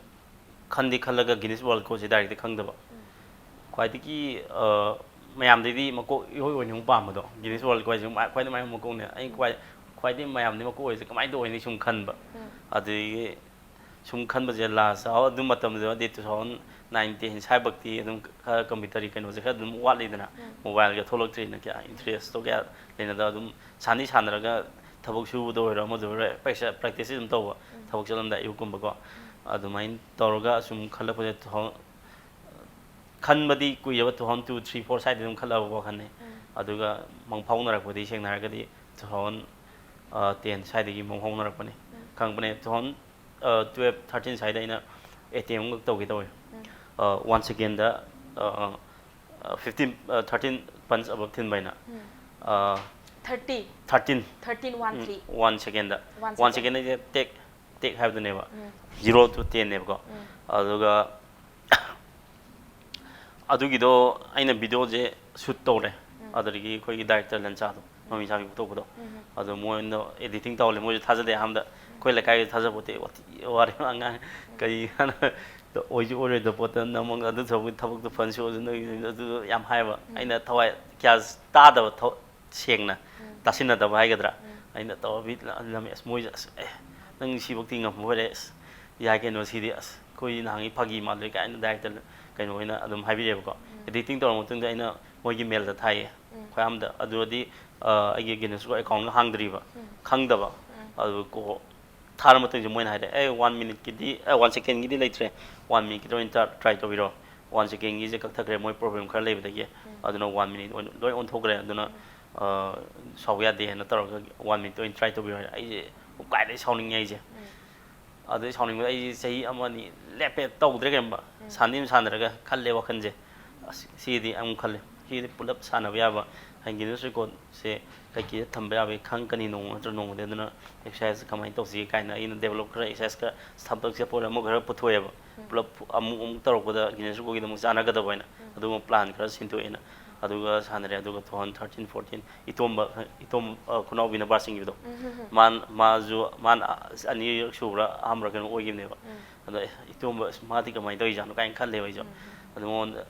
ꯈꯟꯗꯤ ꯈꯜꯂꯒ ꯒꯤꯅꯤꯁ ꯋꯥꯔꯜ ꯔꯦꯀꯣꯔꯗꯁꯦ ꯗꯥꯏꯔꯦꯛꯇꯤ ꯈꯪꯗꯕ꯫ ꯈ꯭ꯋꯥꯏꯗꯒꯤ, ꯑ, ꯃꯌꯥꯝꯗꯩꯗꯤ ꯃꯀꯣꯛ ꯏꯑꯣꯏ ꯑꯣꯏꯅꯤꯡꯕ ꯄꯥꯝꯕꯗꯣ, ꯒꯤꯅꯤꯁ ꯋꯥꯔꯜ ꯔꯦꯀꯣꯔꯗꯁꯦ ꯃꯥ-, ꯈ꯭ꯋꯥꯏꯗꯒꯤ ꯃꯌꯥꯝ ꯃꯀꯣꯛꯅꯦ꯫ ꯑꯩ ꯈ꯭ꯋꯥꯏ-, ꯈ꯭ꯋꯥꯏꯗꯒꯤ ꯃꯌꯥꯝꯗꯤ ꯃꯀꯣꯛ ꯑꯣꯏꯔꯤꯁꯦ ꯀꯃꯥꯏꯅ ꯇꯧꯕꯅꯤ ꯁꯨꯝ ꯈꯟꯕ꯫ ꯑꯗꯨꯗꯒꯤ ꯁꯨꯝ ꯈꯟꯕꯁꯦ ꯂꯥꯁ ꯑꯗꯨ ꯃꯇꯝꯗꯨꯗꯗꯤ two thousand nine ten ꯁ꯭ꯋꯥꯏꯐꯥꯎꯇꯤ ꯑꯗꯨꯝ ꯈꯔ ꯀꯝꯄ꯭ꯌꯨꯇꯔꯒꯤ ꯀꯩꯅꯣꯁꯦ ꯈꯔ ꯑꯗꯨꯝ ꯋꯥꯠꯂꯤꯗꯅ, ꯃꯣꯕꯥꯏꯜꯒ ꯊꯣꯛꯂꯛꯇ꯭ꯔꯤꯅ ꯀꯌꯥ ꯏꯟꯇꯔꯦꯁꯇꯣ ꯀꯌꯥ ꯂꯩꯅꯗꯕ꯫ ꯑꯗꯨꯝ ꯁꯥꯟꯗꯤ ꯁꯥꯟꯅꯔꯒ ꯊꯕꯛ ꯁꯨꯕꯗ ꯑꯣꯏꯔꯣ ꯑꯃꯗ ꯑꯣꯏꯔꯣ ꯄ꯭ꯔꯦꯛꯇꯤꯁ ꯑꯗꯨꯝ ꯇꯧꯕ, ꯊꯕꯛ ꯆꯠꯂꯝꯗꯥꯏ ꯑꯌꯨꯛꯀꯨꯝꯕꯀꯣ꯫ ꯑꯗꯨꯃꯥꯏꯅ ꯇꯧꯔꯒ ꯁꯨꯝ ꯈꯜꯂꯛꯄꯁꯦ two thousand, ꯈꯟꯕꯗꯤ ꯀꯨꯏꯔꯕ, two thousand two, three, four ꯁ꯭ꯋꯥꯏꯗ ꯑꯗꯨꯝ ꯈꯜꯂꯛꯑꯕ ꯋꯥꯈꯜꯅꯤ꯫ ꯑꯗꯨꯒ ꯃꯪ ꯐꯥꯎꯅꯔꯛꯄꯗꯤ ꯁꯦꯡꯅ ꯍꯥꯏꯔꯒꯗꯤ two thousand ten ꯁ꯭ꯋꯥꯏꯗꯒꯤ ꯃꯪ ꯐꯥꯎꯅꯔꯛꯄꯅꯤ꯫ ꯈꯪꯕꯅꯦ, two thousand twelve thirteen ꯁ꯭ꯋꯥꯏꯗ ꯑꯩꯅ ꯑꯦꯇꯦꯝ ꯑꯃꯈꯛ ꯇꯧꯒꯦ ꯇꯧꯋꯦ꯫ One secondꯗ fifteen, thirteen punch above ꯊꯤꯟꯕ ꯑꯩꯅ꯫ Thirty Thirteen꯫ Thirteen one three One secondꯗ꯫ One One second. Secondꯗ ꯇꯦꯛ ꯇꯦꯛ ꯍꯥꯏꯕꯗꯨꯅꯦꯕ꯫ Zero to tenꯅꯦꯕꯀꯣ꯫ ꯑꯗꯨꯒ ꯑꯗꯨꯒꯤꯗꯣ ꯑꯩꯅ videoꯁꯦ shoot ꯇꯧꯔꯦ꯫ ꯑꯗꯨꯗꯒꯤ ꯑꯩꯈꯣꯏꯒꯤ director ꯂꯟꯆꯥꯗꯣ, ꯃꯃꯤ ꯁꯥꯕꯤ ꯄꯨꯊꯣꯛꯄꯗꯣ, ꯑꯗꯣ ꯃꯣꯏꯅ editing ꯇꯧꯍꯜꯂꯦ꯫ ꯃꯣꯏꯁꯨ ꯊꯥꯖꯗꯦ ꯑꯍꯥꯟꯕꯗ꯫ ꯑꯩꯈꯣꯏ ꯂꯩꯀꯥꯏꯗ ꯊꯥꯖꯄꯣꯠꯇꯦ, ꯋꯥꯊꯤ ꯋꯥꯔꯦꯝ ꯑꯉꯥꯡ, ꯀꯔꯤ ꯀꯥꯟꯅ ꯑꯣꯏꯁꯨ ꯑꯣꯏꯔꯣꯏꯗꯕ ꯄꯣꯠꯇ ꯅꯝꯃꯒ ꯑꯗꯨ ꯁꯔꯨꯛꯄꯨꯗꯤ ꯊꯕꯛꯇꯣ ꯐꯅ ꯁꯨꯔꯁꯨ ꯅꯣꯏ ꯑꯗꯨ ꯌꯥꯝ ꯍꯥꯏꯕ꯫ ꯑꯩꯅ ꯊꯋꯥꯏ ꯀꯌꯥ ꯇꯥꯗꯕ ꯊ-, ꯁꯦꯡꯅ ꯇꯥꯁꯤꯟꯅꯗꯕ ꯍꯥꯏꯒꯗ꯭ꯔꯥ꯫ ꯑꯩꯅ ꯇꯧꯔꯕꯤ ꯂꯝꯃꯤ ꯑꯁ ꯃꯣꯏꯁꯦ ꯑꯁ ꯑꯦ ꯅꯪ ꯁꯤꯐꯧꯇꯤ ꯉꯝꯕ ꯑꯣꯏꯔꯦ ꯑꯁ ꯌꯥꯏ ꯀꯩꯅꯣ ꯁꯤꯗꯤ ꯑꯁ ꯑꯩꯈꯣꯏ ꯅꯍꯥꯟꯒꯤ ꯐꯥꯒꯤ ꯃꯥꯜꯂꯨꯔꯦ ꯀꯥꯏꯅ ꯗꯥꯏꯔꯦꯛꯇꯔ ꯀꯩꯅꯣ ꯑꯣꯏꯅ ꯑꯗꯨꯝ ꯍꯥꯏꯕꯤꯔꯛꯑꯦꯕꯀꯣ꯫ ꯑꯦꯗꯤꯇꯤꯡ ꯇꯧꯔ ꯃꯇꯨꯡꯗ ꯑꯩꯅ ꯃꯣꯏꯒꯤ ꯃꯦꯜꯗ ꯊꯥꯏꯌꯦ꯫ ꯑꯩꯈꯣꯏ ꯑꯍꯥꯟꯕꯗ ꯑꯗꯨꯗꯤ ꯑ, ꯑꯩꯒꯤ ꯒꯤꯅꯦꯁ ꯕꯨꯛ ꯑꯦꯀꯥꯎꯟꯒ ꯍꯥꯡꯗ꯭ꯔꯤꯕ, ꯈꯪꯗꯕ꯫ ꯑꯗꯨ ꯀꯣ ꯊꯥꯔ ꯃꯇꯨꯡꯁꯤꯗ ꯃꯣꯏꯅ ꯍꯥꯏꯔꯦ, "ꯑꯦ, ꯋꯥꯟ ꯃꯤꯅꯤꯠꯀꯤꯗꯤ, ꯑꯦ, ꯋꯥꯟ ꯁꯦꯀꯦꯟꯒꯤꯗꯤ ꯂꯩꯇ꯭ꯔꯦ, ꯋꯥꯟ ꯃꯤꯅꯤꯠꯀꯤꯗ ꯑꯣꯏꯅ ꯇ꯭ꯔꯥꯏ ꯇꯧꯕꯤꯔꯣ꯫ ꯋꯥꯟ ꯁꯦꯀꯦꯟꯒꯤꯁꯦ ꯀꯛꯊꯈ꯭ꯔꯦ ꯃꯣꯏ ꯄ꯭ꯔꯣꯕ꯭ꯂꯦꯝ ꯈꯔ ꯂꯩꯕꯗꯒꯤ꯫ ꯑꯗꯨꯅ ꯋꯥꯟ ꯃꯤꯅꯤꯠ ꯑꯣꯏꯅ ꯂꯣꯏ ꯑꯣꯟꯊꯣꯛꯈ꯭ꯔꯦ꯫ ꯑꯗꯨꯅ ꯑ, ꯁꯥꯎꯕ ꯌꯥꯗꯦ" ꯍꯥꯏꯅ ꯇꯧꯔꯒ ꯋꯥꯟ ꯃꯤꯅꯤꯠꯇ ꯑꯣꯏꯅ ꯇ꯭ꯔꯥꯏ ꯇꯧꯕꯤꯔꯣ ꯍꯥꯏꯔꯦ꯫ ꯑꯩꯁꯦ ꯀꯥꯏꯗꯩ ꯁꯥꯎꯅꯤꯡꯉꯦ ꯑꯩꯁꯦ꯫ ꯑꯗꯩ ꯁꯥꯎꯅꯤꯡꯕꯗ ꯑꯩꯁꯦ ꯆꯍꯤ ꯑꯃ ꯑꯅꯤ ꯂꯦꯞꯄꯦ, ꯇꯧꯗ꯭ꯔꯦ ꯀꯩꯝꯕ꯫ ꯁꯥꯟꯅꯗꯤ ꯑꯗꯨꯝ ꯁꯥꯟꯅꯔꯒ ꯈꯜꯂꯦ ꯋꯥꯈꯜꯁꯦ, "ꯑꯁ, ꯁꯤꯗꯤ ꯑꯃꯨꯛ ꯈꯜꯂꯦ, ꯁꯤꯗꯤ ꯄꯨꯂꯞ ꯁꯥꯟꯅꯕ ꯌꯥꯕ, ꯍꯥꯏꯗꯤ ꯒꯤꯅꯦꯁ ꯔꯦꯀꯣꯔꯠꯁꯦ ꯀꯩꯀꯩꯗ ꯊꯝꯕ ꯌꯥꯕꯒꯦ ꯈꯪꯉꯛꯀꯅꯤ ꯅꯣꯡꯃ ꯅꯠꯇ꯭ꯔ ꯅꯣꯡꯃꯗꯤ꯫ ꯑꯗꯨꯅ ꯑꯦꯛꯁꯔꯁꯥꯏꯁ ꯀꯃꯥꯏꯅ ꯇꯧꯁꯤꯒꯦ" ꯀꯥꯏꯅ ꯑꯩꯅ ꯗꯦꯕꯂꯞ ꯈꯔ, ꯑꯦꯛꯁꯔꯁꯥꯏꯁ ꯈꯔ ꯊꯕꯛ ꯆꯠꯄ ꯑꯣꯏꯔꯣ ꯑꯃ ꯈꯔ ꯄꯨꯊꯣꯛꯑꯦꯕ꯫ ꯄꯨꯂꯞ ꯑꯃꯨꯛ ꯑꯃꯨꯛ ꯇꯧꯔꯛꯄꯗ ꯒꯤꯅꯦꯁ ꯔꯦꯀꯣꯔꯠꯀꯤꯗꯃꯛ ꯆꯥꯟꯅꯒꯗꯕ ꯍꯥꯏꯅ ꯑꯗꯨꯒꯨꯝꯕ ꯄ꯭ꯂꯥꯟ ꯈꯔ ꯁꯤꯟꯗꯣꯛꯑꯦꯅ ꯑꯗꯨꯒ ꯁꯥꯟꯅꯔꯦ꯫ ꯑꯗꯨꯒ two thousand thirteen fourteen ꯏꯇꯣꯝꯕ, ꯏꯇꯣꯝ, ꯑ, ꯈꯨꯅꯥꯎꯕꯤꯅ ꯕꯥꯔ ꯆꯤꯡꯈꯤꯕꯗꯣ, ꯃꯥꯅ, ꯃꯥꯁꯨ, ꯃꯥꯅ ꯑꯅꯤꯔꯛ ꯁꯨꯕ꯭ꯔꯥ ꯑꯍꯥꯟꯕ꯭ꯔꯥ ꯀꯩꯅꯣ ꯑꯣꯏꯈꯤꯕꯅꯦꯕ꯫ ꯑꯗꯣ, "ꯑꯦ, ꯏꯇꯣꯝꯕ, ꯑꯁ, ꯃꯥꯗꯤ ꯀꯃꯥꯏꯅ ꯇꯧꯔꯤꯖꯥꯠꯅꯣ?" ꯀꯥꯏꯅ ꯈꯜꯂꯦꯕ ꯑꯩꯁꯨ꯫ ꯑꯗꯨ ꯃꯉꯣꯟꯗ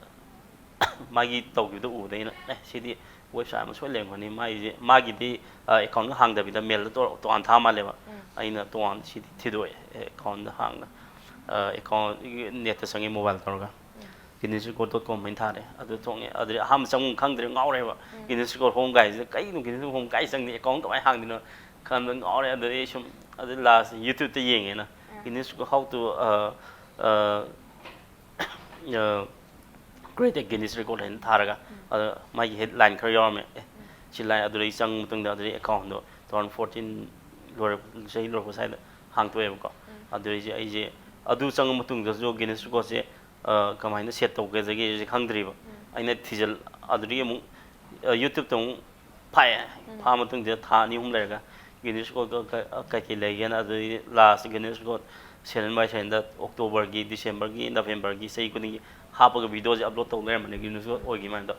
ꯃꯥꯒꯤ ꯇꯧꯈꯤꯕꯗꯣ ꯎꯕꯗ ꯑꯩꯅ, "ꯑꯦ, ꯁꯤꯗꯤ ꯋꯦꯕꯁꯥꯏꯠ ꯑꯃ ꯁꯣꯏ ꯂꯩꯔꯝꯒꯅꯤ, ꯃꯥꯒꯤꯁꯦ", ꯃꯥꯒꯤꯗꯤ, ꯑ, ꯑꯦꯀꯥꯎꯟꯒ ꯍꯥꯡꯗꯕꯤꯗ ꯃꯦꯜꯗ ꯇꯣ-, ꯇꯣꯉꯥꯟ ꯊꯥ ꯃꯥꯜꯂꯦꯕ꯫ ꯑꯩꯅ ꯇꯣꯉꯥꯟ ꯁꯤꯗꯤ ꯊꯤꯗꯣꯛꯑꯦ, ꯑꯦꯀꯥꯎꯟꯗ ꯍꯥꯡꯅ, ꯑ, ꯑꯦꯀꯥꯎꯟ ꯅꯦꯠꯇ ꯆꯪꯉꯦ ꯃꯣꯕꯥꯏꯜ ꯇꯧꯔꯒ꯫ Guinness Record dot com ꯍꯥꯏꯅ ꯊꯥꯔꯦ꯫ ꯑꯗꯨ ꯊꯣꯡꯉꯦ꯫ ꯑꯗꯨꯗꯤ ꯑꯍꯥꯟꯕ ꯆꯪꯐꯝ ꯈꯪꯗ꯭ꯔꯦ, ꯉꯥꯎꯔꯦꯕ꯫ Guinness Record ꯍꯣꯝ ꯀꯥꯏꯁꯤꯗ ꯀꯩꯅꯣ, Guinness Record ꯍꯣꯝ ꯀꯥꯏ ꯆꯪꯅꯤ, ꯑꯦꯀꯥꯎꯟ ꯀꯃꯥꯏꯅ ꯍꯥꯡꯗꯣꯏꯅꯣ ꯈꯟꯕꯗ ꯉꯥꯎꯔꯦ꯫ ꯑꯗꯨꯗꯩ ꯁꯨꯝ ꯑꯗꯨ ꯂꯥꯁ YouTubeꯇ ꯌꯦꯡꯉꯦꯅ꯫ Guinness Record, how to, uh, uh, uh, create a Guinness Record ꯍꯥꯏꯅ ꯊꯥꯔꯒ, ꯑꯗ ꯃꯥꯒꯤ ꯍꯦꯗꯂꯥꯏꯟ ꯈꯔ ꯌꯥꯎꯔꯝꯃꯦ꯫ ꯑꯦ, ꯁꯤ ꯂꯥꯏꯟ, ꯑꯗꯨꯗꯩ ꯆꯪꯕ ꯃꯇꯨꯡꯗ ꯑꯗꯨꯗꯩ ꯑꯦꯀꯥꯎꯟꯗꯣ two thousand fourteen ꯂꯣꯏꯔꯛ-, ꯆꯍꯤ ꯂꯣꯏꯔꯛꯄ ꯁ꯭ꯋꯥꯏꯗ ꯍꯥꯡꯇꯣꯛꯑꯦꯕꯀꯣ꯫ ꯑꯗꯨꯗꯩꯁꯦ ꯑꯩꯁꯦ ꯑꯗꯨ ꯆꯪꯉ ꯃꯇꯨꯡꯗꯁꯨ Guinness Recordꯁꯦ, ꯑ, ꯀꯃꯥꯏꯅ ꯁꯦꯠ ꯇꯧꯒꯗꯒꯦꯁꯦ ꯈꯪꯗ꯭ꯔꯤꯕ꯫ ꯑꯩꯅ ꯊꯤꯖꯤꯜ-, ꯑꯗꯨꯗꯒꯤ ꯑꯃꯨꯛ, ꯑ, YouTubeꯇ ꯑꯃꯨꯛ ꯐꯥꯛꯑꯦ꯫ ꯐꯥꯛꯑ ꯃꯇꯨꯡꯁꯤꯗ ꯊꯥ ꯑꯅꯤ ꯑꯍꯨꯝ ꯂꯩꯔꯒ Guinness Record ꯀ-, ꯀ-, ꯀꯩꯀꯩ ꯂꯩꯒꯦꯅ, ꯑꯗꯨꯗꯒꯤ ꯂꯥꯁ Guinness Record ꯁꯦꯔꯦꯟ ꯕꯥꯏ ꯁꯦꯔꯦꯟꯗ ꯑꯣꯛꯇꯣꯕꯔꯒꯤ, ꯗꯤꯁꯦꯝꯕꯔꯒꯤ, ꯅꯕꯦꯝꯕꯔꯒꯤ ꯆꯍꯤ ꯈꯨꯗꯤꯡꯒꯤ ꯍꯥꯞꯄꯒ ꯚꯤꯗꯤꯑꯣꯁꯦ ꯑꯞꯂꯣꯗ ꯇꯧ ꯂꯩꯔꯝꯕꯅꯦ Guinness Record ꯑꯣꯏꯈꯤ ꯃꯌꯥꯝꯗꯣ꯫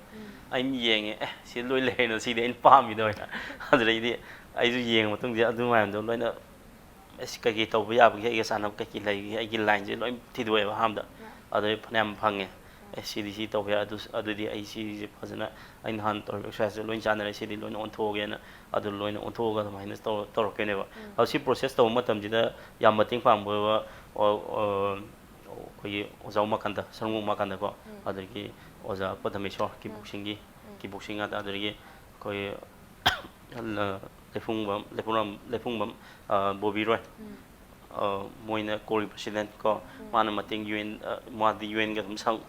ꯑꯩꯅ ꯌꯦꯡꯉꯦ, "ꯑꯦ, ꯁꯤ ꯂꯣꯏ ꯂꯩꯔꯦꯅ, ꯁꯤꯗꯤ ꯑꯩꯅ ꯄꯥꯝꯃꯤꯗꯣ" ꯍꯥꯏꯅ꯫ ꯑꯗꯨꯗꯩꯗꯤ ꯑꯩꯁꯨ ꯌꯦꯡꯉ ꯃꯇꯨꯡꯁꯤꯗ ꯑꯗꯨ ꯃꯌꯥꯝꯗꯣ ꯂꯣꯏꯅ, ꯑꯁ, ꯀꯩꯀꯩ ꯇꯧꯕ ꯌꯥꯕꯒꯦ, ꯑꯩꯒ ꯆꯥꯟꯅꯕ ꯀꯩꯀꯩ ꯂꯩꯒꯦ, ꯑꯩꯒꯤ ꯂꯥꯏꯟꯁꯦ ꯂꯣꯏ ꯊꯤꯗꯣꯛꯑꯦꯕ ꯑꯍꯥꯟꯕꯗ꯫ ꯑꯗꯨꯗꯩ ꯐꯅꯌꯥꯝ ꯐꯪꯉꯦ꯫ "ꯑꯦ, ꯁꯤꯗꯤ ꯁꯤ ꯇꯧꯕ ꯌꯥꯏ, ꯑꯗꯨ, ꯑꯗꯨꯗꯤ ꯑꯩ ꯁꯤꯁꯦ ꯐꯖꯅ, ꯑꯩ ꯅꯍꯥꯟ ꯇꯧꯔꯤꯕ ꯑꯦꯛꯁꯔꯁꯥꯏꯁꯁꯦ ꯂꯣꯏ ꯆꯥꯟꯅꯔꯦ, ꯁꯤꯗꯤ ꯂꯣꯏꯅ ꯑꯣꯟꯊꯣꯛꯑꯒꯦꯅ" ꯑꯗꯨ ꯂꯣꯏꯅ ꯑꯣꯟꯊꯣꯛꯑꯒ ꯑꯗꯨꯃꯥꯏꯅ ꯇꯧꯔ-, ꯇꯧꯔꯛꯇꯣꯏꯅꯦꯕ꯫ ꯑꯗꯣ ꯁꯤ ꯄ꯭ꯔꯣꯁꯦꯁ ꯇꯧꯕ ꯃꯇꯝꯁꯤꯗ ꯌꯥꯝ ꯃꯇꯦꯡ ꯄꯥꯡꯕ ꯑꯣꯏꯕ, ꯑꯣ, ꯑꯣ, ꯑꯩꯈꯣꯏꯒꯤ ꯑꯣꯖꯥ ꯎꯃꯥꯀꯥꯟꯇ, ꯁꯔꯨꯡ ꯎꯃꯥꯀꯥꯟꯇꯀꯣ, ꯎꯝ꯫ ꯑꯗꯒꯤ ꯑꯣꯖꯥ ꯄꯗꯃꯦꯁꯣꯔ, ꯎꯝ꯫ ꯀꯤꯛ ꯕꯣꯛꯁꯤꯡꯒꯤ, ꯎꯝ꯫ ꯀꯤꯛ ꯕꯣꯛꯁꯤꯡ ꯑꯗ-, ꯑꯗꯒꯤ ꯑꯩꯈꯣꯏ ꯂ-, ꯂꯩꯐꯨꯡꯕꯝ, ꯂꯩꯐꯨꯡꯕꯝ, ꯂꯩꯐꯨꯡꯕꯝ, ꯑ, ꯕꯣꯕꯤ ꯔꯣꯏ꯫ ꯎꯝ꯫ ꯑ, ꯃꯣꯏꯅ ꯀꯣꯔꯒꯤ ꯄ꯭ꯔꯁꯤꯗꯦꯟꯠ ꯀꯣ, ꯎꯝ꯫ ꯃꯥꯅ ꯃꯇꯦꯡ ꯌꯨ ꯑꯦꯟ, ꯑ, ꯃꯥꯗꯤ ꯌꯨ ꯑꯦꯟꯒ ꯑꯗꯨꯝ ꯁꯪ-,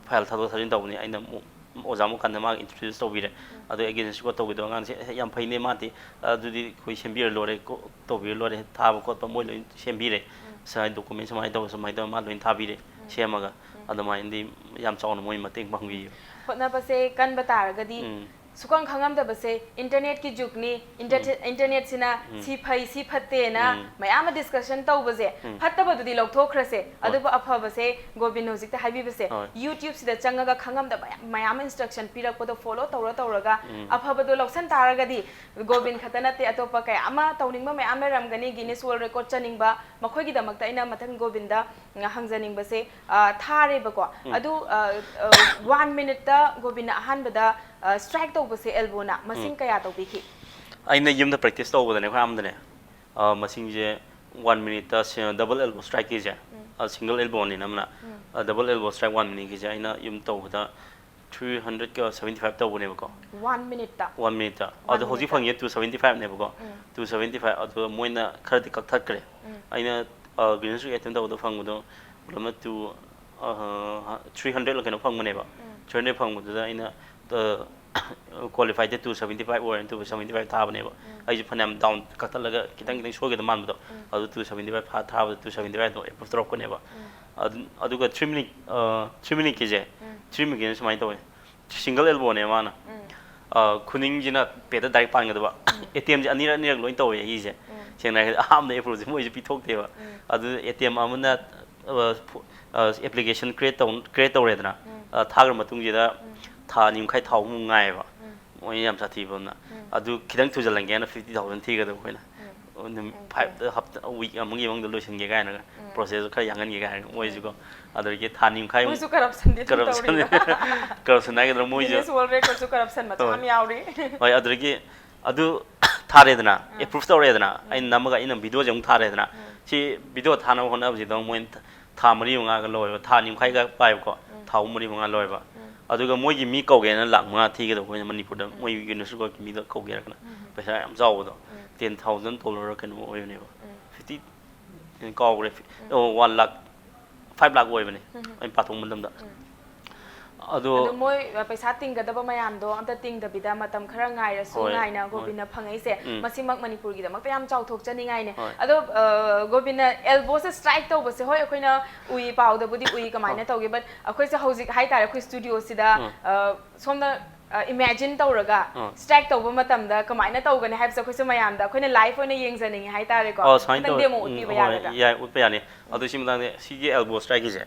ꯐꯥꯏꯜ ꯊꯥꯗꯣꯛ ꯊꯥꯖꯤꯟ ꯇꯧꯕꯅꯤ꯫ ꯑꯩꯅ ꯑꯃꯨꯛ ꯑꯣꯖꯥ ꯃꯨꯛꯀꯥꯟꯗ ꯃꯥꯒ ꯏꯟꯇ꯭ꯔꯣꯗ꯭ꯌꯨꯁ ꯇꯧꯕꯤꯔꯦ꯫ ꯎꯝ꯫ ꯑꯗꯩ ꯑꯩꯒꯤ ꯁꯨꯀꯣ ꯇꯧꯕꯤꯗꯣ ꯑꯉꯥꯡꯁꯦ, "ꯑꯦ, ꯌꯥꯝ ꯐꯩꯅꯦ ꯃꯥꯗꯤ, ꯑꯗꯨꯗꯤ ꯑꯩꯈꯣꯏ ꯁꯦꯝꯕꯤꯔ ꯂꯣꯏꯔꯦ, ꯀꯣ-, ꯇꯧꯕꯤꯔ ꯂꯣꯏꯔꯦ, ꯊꯥꯕ ꯈꯣꯠꯄ ꯃꯣꯏ ꯂꯣꯏ ꯁꯦꯝꯕꯤꯔꯦ꯫ ꯎꯝ꯫ ꯁꯨꯃꯥꯏꯅ ꯗꯣꯀꯨꯃꯦꯟ ꯁꯨꯃꯥꯏꯅ ꯇꯧꯕ, ꯁꯨꯃꯥꯏꯅ ꯇꯧꯕ", ꯃꯥ ꯂꯣꯏ ꯊꯥꯕꯤꯔꯦ ꯎꯝ꯫ ꯁꯦꯝꯃꯒ꯫ ꯎꯝ꯫ ꯑꯗꯨꯃꯥꯏꯅꯗꯤ ꯌꯥꯝ ꯆꯥꯎꯅ ꯃꯣꯏ ꯃꯇꯦꯡ ꯄꯥꯡꯕꯤꯌꯦ꯫ ꯍꯣꯠꯅꯕꯁꯦ ꯀꯟꯕ ꯇꯥꯔꯒꯗꯤ ꯎꯝ꯫ ꯁꯨꯈꯪ ꯈꯪꯉꯝꯗꯕꯁꯦ ꯏꯟꯇꯔꯅꯦꯠꯀꯤ ꯖꯨꯒꯅꯤ, ꯏꯟꯇꯔ-, ꯎꯝ꯫ ꯏꯟꯇꯔꯅꯦꯠꯁꯤꯅ ꯎꯝ꯫ ꯁꯤ ꯐꯩ, ꯁꯤ ꯐꯠꯇꯦꯅ ꯎꯝ꯫ ꯃꯌꯥꯝ ꯑꯃ ꯗꯤꯁꯀꯁꯟ ꯇꯧꯕꯁꯦ, ꯎꯝ꯫ ꯐꯠꯇꯕꯗꯨꯗꯤ ꯂꯧꯊꯣꯛꯈ꯭ꯔꯁꯦ, ꯍꯣꯏ꯫ ꯑꯗꯨꯕꯨ ꯑꯐꯕꯁꯦ ꯒꯣꯕꯤꯟꯅ ꯍꯧꯖꯤꯛꯇ ꯍꯥꯏꯕꯤꯕꯁꯦ, ꯍꯣꯏ꯫ ꯌꯨꯇ꯭ꯌꯨꯕꯁꯤꯗ ꯆꯪꯉꯒ ꯈꯪꯉꯝꯗꯕ ꯃꯌꯥꯝ, ꯃꯌꯥꯝ ꯑꯃ ꯏꯟꯁꯇ꯭ꯔꯛꯁꯟ ꯄꯤꯔꯛꯄꯗꯣ ꯐꯣꯂꯣ ꯇꯧꯔ ꯇꯧꯔꯒ ꯎꯝ꯫ ꯑꯐꯕꯗꯣ ꯂꯧꯁꯟ ꯇꯥꯔꯒꯗꯤ ꯒꯣꯕꯤꯟ ꯈꯛꯇ ꯅꯠꯇꯦ, ꯑꯇꯣꯞꯄ ꯀꯌꯥ ꯑꯃ ꯇꯧꯅꯤꯡꯕ ꯃꯌꯥꯝ ꯂꯩꯔꯝꯒꯅꯤ, ꯒꯤꯅꯤꯁ ꯋꯥꯔꯜ ꯔꯦꯀꯣꯔꯗ ꯆꯟꯅꯤꯡꯕ꯫ ꯃꯈꯣꯏꯒꯤꯗꯃꯛꯇ ꯑꯩꯅ ꯃꯊꯪ ꯒꯣꯕꯤꯟꯗ ꯍꯪꯖꯅꯤꯡꯕꯁꯦ, ꯑ, ꯊꯥꯔꯦꯕꯀꯣ꯫ ꯎꯝ꯫ ꯑꯗꯨ, ꯑ, ꯑ, ꯋꯥꯟ ꯃꯤꯅꯤꯠꯇ ꯒꯣꯕꯤꯟꯅ ꯑꯍꯥꯟꯕꯗ, ꯑ, ꯁ꯭ꯇ꯭ꯔꯥꯏꯛ ꯇꯧꯕꯁꯦ ꯑꯦꯜꯕꯣꯅ ꯃꯁꯤꯡ ꯎꯝ꯫ ꯀꯌꯥ ꯇꯧꯕꯤꯈꯤ? ꯑꯩꯅ ꯌꯨꯝꯗ ꯄ꯭ꯔꯦꯛꯇꯤꯁ ꯇꯧꯕꯗꯅꯦ ꯑꯩꯈꯣꯏ ꯑꯍꯥꯟꯕꯗꯅꯦ, ꯑ, ꯃꯁꯤꯡꯁꯦ ꯋꯥꯟ ꯃꯤꯅꯤꯠꯇ ꯁꯤ-, ꯗꯕꯜ ꯑꯦꯜꯕꯣ ꯁ꯭ꯇ꯭ꯔꯥꯏꯛꯀꯤꯁꯦ, ꯎꯝ꯫ ꯑ, ꯁꯤꯡꯒꯜ ꯑꯦꯜꯕꯣꯅꯤꯅ ꯑꯃꯅ, ꯎꯝ꯫ ꯑ, ꯗꯕꯜ ꯑꯦꯜꯕꯣ ꯁ꯭ꯇ꯭ꯔꯥꯏꯛ ꯋꯥꯟ ꯃꯤꯅꯤꯠꯀꯤꯁꯦ ꯑꯩꯅ ꯌꯨꯝ ꯇꯧꯕꯗ ꯊ꯭ꯔꯤ ꯍꯟꯗ꯭ꯔꯦꯠꯀ ꯁꯚꯦꯟꯇꯤ ꯐꯥꯏꯚ ꯇꯧꯕꯅꯦꯕꯀꯣ꯫ ꯋꯥꯟ ꯃꯤꯅꯤꯠꯇ? ꯋꯥꯟ ꯃꯤꯅꯤꯠꯇ꯫ ꯋꯥꯟ ꯑꯗꯣ ꯍꯧꯖꯤꯛ ꯃꯤꯅꯤꯠꯇ꯫ ꯐꯪꯉꯤꯁꯦ ꯇꯨ ꯁꯚꯦꯟꯇꯤ ꯐꯥꯏꯚꯅꯦꯕꯀꯣ꯫ ꯎꯝ꯫ ꯇꯨ ꯁꯚꯦꯟꯇꯤ ꯐꯥꯏꯚ, ꯑꯗꯣ ꯃꯣꯏꯅ ꯈꯔꯗꯤ ꯀꯛꯊꯠꯈ꯭ꯔꯦ꯫ ꯎꯝ꯫ ꯑꯩꯅ, ꯑ, ꯒꯤꯅꯤꯁ ꯔꯦꯀꯣꯔꯗ ꯑꯦꯇꯦꯝꯞ ꯇꯧꯕꯗ ꯐꯪꯕꯗꯣ ꯄꯨꯂꯞꯅ ꯇꯨ, ꯑ, ꯊ꯭ꯔꯤ ꯍꯟꯗ꯭ꯔꯦꯠꯂ ꯀꯩꯅꯣ ꯐꯪꯕꯅꯦꯕ꯫ ꯎꯝ꯫ ꯊ꯭ꯔꯤ ꯍꯟꯗ꯭ꯔꯦꯠ ꯐꯪꯕꯗꯨꯗ ꯑꯩꯅ, ꯑ, ꯀ꯭ꯋꯥꯂꯤꯐꯥꯏꯗꯤ ꯇꯨ ꯁꯚꯦꯟꯇꯤ ꯐꯥꯏꯚ ꯑꯣꯏꯔꯦ, ꯇꯨ ꯁꯚꯦꯟꯇꯤ ꯐꯥꯏꯚ ꯊꯥꯕꯅꯦꯕ꯫ ꯎꯝ꯫ ꯑꯩꯁꯨ ꯐꯅꯌꯥꯝ ꯗꯥꯎꯟ ꯀꯛꯊꯠꯂꯒ ꯈꯤꯇꯪ ꯎꯝ꯫ ꯈꯤꯇꯪ ꯁꯣꯏꯒꯗꯕ ꯃꯥꯟꯕꯗꯣ, ꯎꯝ꯫ ꯑꯗꯨ ꯇꯨ ꯁꯚꯦꯟꯇꯤ ꯐꯥꯏꯚ ꯊꯥ-, ꯊꯥꯕꯗ ꯇꯨ ꯁꯚꯦꯟꯇꯤ ꯐꯥꯏꯚ ꯑꯗꯨꯝ ꯑꯦꯄ꯭ꯔꯨꯞ ꯇꯧꯔꯛꯄꯅꯦꯕ꯫ ꯎꯝ꯫ ꯑꯗꯨ-, ꯑꯗꯨꯒ ꯊ꯭ꯔꯤ ꯃꯤꯅꯤꯠ, ꯑ, ꯊ꯭ꯔꯤ ꯃꯤꯅꯤꯠꯀꯤꯁꯦ, ꯎꯝ꯫ ꯊ꯭ꯔꯤ ꯃꯤꯅꯤꯠꯀꯤꯁꯦ ꯁꯨꯃꯥꯏꯅ ꯇꯧꯋꯦ꯫ ꯁꯤꯡꯒꯜ ꯑꯦꯜꯕꯣꯅꯦ ꯃꯥꯅ꯫ ꯎꯝ꯫ ꯑ, ꯈꯨꯅꯤꯡꯁꯤꯅ ꯄꯦꯠꯇ ꯗꯥꯏꯔꯦꯛ ꯄꯥꯟꯒꯗꯕ꯫ ꯎꯝ꯫ ꯑꯦꯇꯦꯝꯁꯦ ꯑꯅꯤꯔꯛ ꯑꯅꯤꯔꯛ ꯂꯣꯏ ꯇꯧꯋꯦ ꯑꯩꯒꯤꯁꯦ꯫ ꯎꯝ꯫ ꯁꯦꯡꯅ ꯍꯥꯏꯔꯒꯗꯤ ꯑꯍꯥꯟꯕꯗ ꯑꯦꯄ꯭ꯔꯨꯞꯁꯦ ꯃꯣꯏꯁꯦ ꯄꯤꯊꯣꯛꯇꯦꯕ꯫ ꯎꯝ꯫ ꯑꯗꯨ ꯑꯦꯇꯦꯝ ꯑꯃꯅ, ꯑ, ꯐꯨ-, ꯑ, ꯑꯦꯄ꯭ꯂꯤꯀꯦꯁꯟ ꯀ꯭ꯔꯤꯌꯦꯠ ꯇꯧ-, ꯀ꯭ꯔꯤꯌꯦꯠ ꯇꯧꯔꯦꯗꯅ, ꯎꯝ꯫ ꯑ, ꯊꯥꯈ꯭ꯔ ꯃꯇꯨꯡꯁꯤꯗ ꯎꯝ꯫ ꯊꯥ ꯑꯅꯤ ꯃꯈꯥꯏ ꯊꯥ ꯑꯍꯨꯝꯃꯨꯛ ꯉꯥꯏꯌꯦꯕ꯫ ꯎꯝ꯫ ꯃꯣꯏ ꯌꯥꯝ ꯁꯥꯊꯤꯕ ꯑꯃꯅ꯫ ꯎꯝ꯫ ꯑꯗꯨ ꯈꯤꯇꯪ ꯊꯨꯖꯜꯍꯟꯒꯦ ꯍꯥꯏꯅ ꯐꯤꯐꯇꯤ ꯊꯥꯎꯖꯟ ꯊꯤꯒꯗꯕ ꯑꯩꯈꯣꯏꯅ꯫ ꯎꯝ꯫ ꯑꯗꯨꯝ ꯎꯝ, ꯐꯥꯏꯚꯇ, ꯍꯞꯇꯥ, ꯋꯤꯛ ꯑꯃꯒꯤ ꯃꯅꯨꯡꯗ ꯂꯣꯏꯁꯤꯟꯒꯦ ꯀꯥꯏꯅꯒ ꯎꯝ꯫ ꯄ꯭ꯔꯣꯁꯦꯁꯁꯦ ꯈꯔ ꯌꯥꯡꯍꯟꯒꯦ ꯀꯥꯏꯅ ꯃꯣꯏꯁꯨꯀꯣ꯫ ꯎꯝ꯫ ꯑꯗꯨꯗꯒꯤ ꯊꯥ ꯅꯤꯃꯈꯥꯏꯃꯨꯛ ꯃꯣꯏꯁꯨ ꯀꯔꯞꯁꯟꯗꯤ ꯑꯗꯨꯝ ꯀꯔꯞꯁꯟ, ꯇꯧꯔꯤꯕ꯫ ꯀꯔꯞꯁꯟ ꯍꯥꯏꯒꯗ꯭ꯔꯥ ꯃꯣꯏꯁꯨ? ꯒꯤꯅꯤꯁ ꯋꯥꯔꯜ ꯔꯦꯀꯣꯔꯗꯁꯨ ꯀꯔꯞꯁꯟ ꯃꯆꯥ ꯍꯣꯏ꯫ ꯑꯃ ꯌꯥꯎꯔꯤ꯫ ꯍꯣꯏ, ꯑꯗꯨꯗꯒꯤ ꯑꯗꯨ ꯊꯥꯔꯦꯗꯅ, ꯎꯝ꯫ ꯑꯦꯄ꯭ꯔꯨꯐ ꯇꯧꯔꯦꯗꯅ, ꯎꯝ꯫ ꯑꯩꯅ ꯅꯝꯃꯒ ꯑꯩꯅ ꯚꯤꯗꯤꯑꯣꯁꯦ ꯑꯃꯨꯛ ꯊꯥꯔꯦꯗꯅ, ꯎꯝ꯫ ꯁꯤ ꯚꯤꯗꯤꯑꯣ ꯊꯥꯅꯕ ꯍꯣꯠꯅꯕꯁꯤꯗ ꯃꯣꯏꯅ ꯊ-, ꯊꯥ ꯃꯔꯤ ꯃꯉꯥꯒ ꯂꯧꯋꯦꯕ, ꯊꯥ ꯑꯅꯤ ꯃꯈꯥꯏꯒ ꯄꯥꯏꯕꯀꯣ, ꯊꯥ ꯑꯍꯨꯝ ꯃꯔꯤ ꯃꯉꯥ ꯂꯧꯋꯦꯕ꯫ ꯑꯗꯨꯒ ꯃꯣꯏꯒꯤ ꯃꯤ ꯀꯧꯒꯦꯅ ꯂꯥꯛ ꯃꯉꯥ ꯊꯤꯒꯗꯕ ꯑꯩꯈꯣꯏꯅ ꯃꯅꯤꯄꯨꯔꯗ, ꯃꯣꯏ ꯌꯨꯅꯦꯁꯀꯣꯒꯤ ꯃꯤꯗꯣ ꯀꯧꯒꯦ ꯍꯥꯏꯔꯒꯅ ꯄꯩꯁꯥ ꯌꯥꯝ ꯆꯥꯎꯕꯗꯣ, ꯇꯦꯟ ꯊꯥꯎꯖꯟ ꯗꯣꯂꯔ ꯀꯩꯅꯣ ꯑꯣꯏꯕꯅꯦꯕ, ꯐꯤꯐꯇꯤ, ꯀꯥꯎꯈ꯭ꯔꯦ, ꯑꯣ, ꯋꯥꯟ ꯂꯥꯛ, ꯐꯥꯏꯚ ꯂꯥꯛ ꯑꯣꯏꯕꯅꯦ ꯑꯩꯅ ꯄꯥꯊꯣꯛꯄ ꯃꯇꯝꯗ꯫ ꯑꯗꯣ ꯑꯗꯣ ꯃꯣꯏ ꯑ, ꯄꯩꯁꯥ ꯇꯤꯡꯒꯗꯕ ꯃꯌꯥꯝꯗꯣ ꯑꯝꯇ ꯇꯤꯡꯗꯕꯤꯗ ꯃꯇꯝ ꯈꯔ ꯉꯥꯏꯔꯁꯨ ꯍꯣꯏ, ꯉꯥꯏꯅ ꯍꯣꯏ꯫ ꯒꯣꯕꯤꯟꯅ ꯐꯪꯉꯛꯏꯁꯦ, ꯎꯝ꯫ ꯃꯁꯤꯃꯛ ꯃꯅꯤꯄꯨꯔꯒꯤꯗꯃꯛꯇ ꯌꯥꯝ ꯆꯥꯎꯊꯣꯛꯆꯅꯤꯡꯉꯥꯏꯅꯦ꯫ ꯍꯣꯏ꯫ ꯑꯗꯣ ꯑ, ꯒꯣꯕꯤꯟꯅ ꯑꯦꯜꯕꯣꯁꯦ ꯁ꯭ꯇ꯭ꯔꯥꯏꯛ ꯇꯧꯕꯁꯦ, ꯍꯣꯏ, ꯑꯩꯈꯣꯏꯅ ꯎꯏ, ꯄꯥꯎꯗꯕꯨꯗꯤ ꯎꯏ ꯀꯃꯥꯏꯅ ꯇꯧꯒꯦ, but ꯑꯩꯈꯣꯏꯁꯦ ꯍꯧꯖꯤꯛ ꯍꯥꯏꯇꯥꯔꯦ, ꯑꯩꯈꯣꯏ ꯁ꯭ꯇꯨꯗꯤꯑꯣꯁꯤꯗ ꯎꯝ꯫ ꯑ, ꯁꯣꯝꯅ ꯏꯃꯦꯖꯤꯟ ꯇꯧꯔꯒ ꯎꯝ꯫ ꯁ꯭ꯇ꯭ꯔꯥꯏꯛ ꯇꯧꯕ ꯃꯇꯝꯗ ꯀꯃꯥꯏꯅ ꯇꯧꯒꯅꯤ ꯍꯥꯏꯕꯁꯦ ꯑꯩꯈꯣꯏꯁꯨ ꯃꯌꯥꯝꯗ ꯑꯩꯈꯣꯏꯅ ꯂꯥꯏꯐ ꯑꯣꯏꯅ ꯌꯦꯡꯖꯅꯤꯡꯉꯦ ꯍꯥꯏꯇꯥꯔꯦꯀꯣ꯫ ꯑꯣ, ꯁꯨꯃꯥꯏꯅ ꯈꯤꯇꯪ ꯇꯧꯋꯦ꯫ ꯗꯦꯃꯣ ꯎꯝ, ꯎꯠꯄꯤꯕ ꯍꯣꯏ, ꯌꯥꯒꯗ꯭ꯔꯥ? ꯌꯥꯏ, ꯎꯠꯄ ꯌꯥꯅꯤ꯫ ꯑꯗꯣ ꯁꯤ ꯃꯇꯥꯡꯗ ꯁꯤꯒꯤ ꯑꯦꯜꯕꯣ ꯁ꯭ꯇ꯭ꯔꯥꯏꯛꯀꯤꯁꯦ,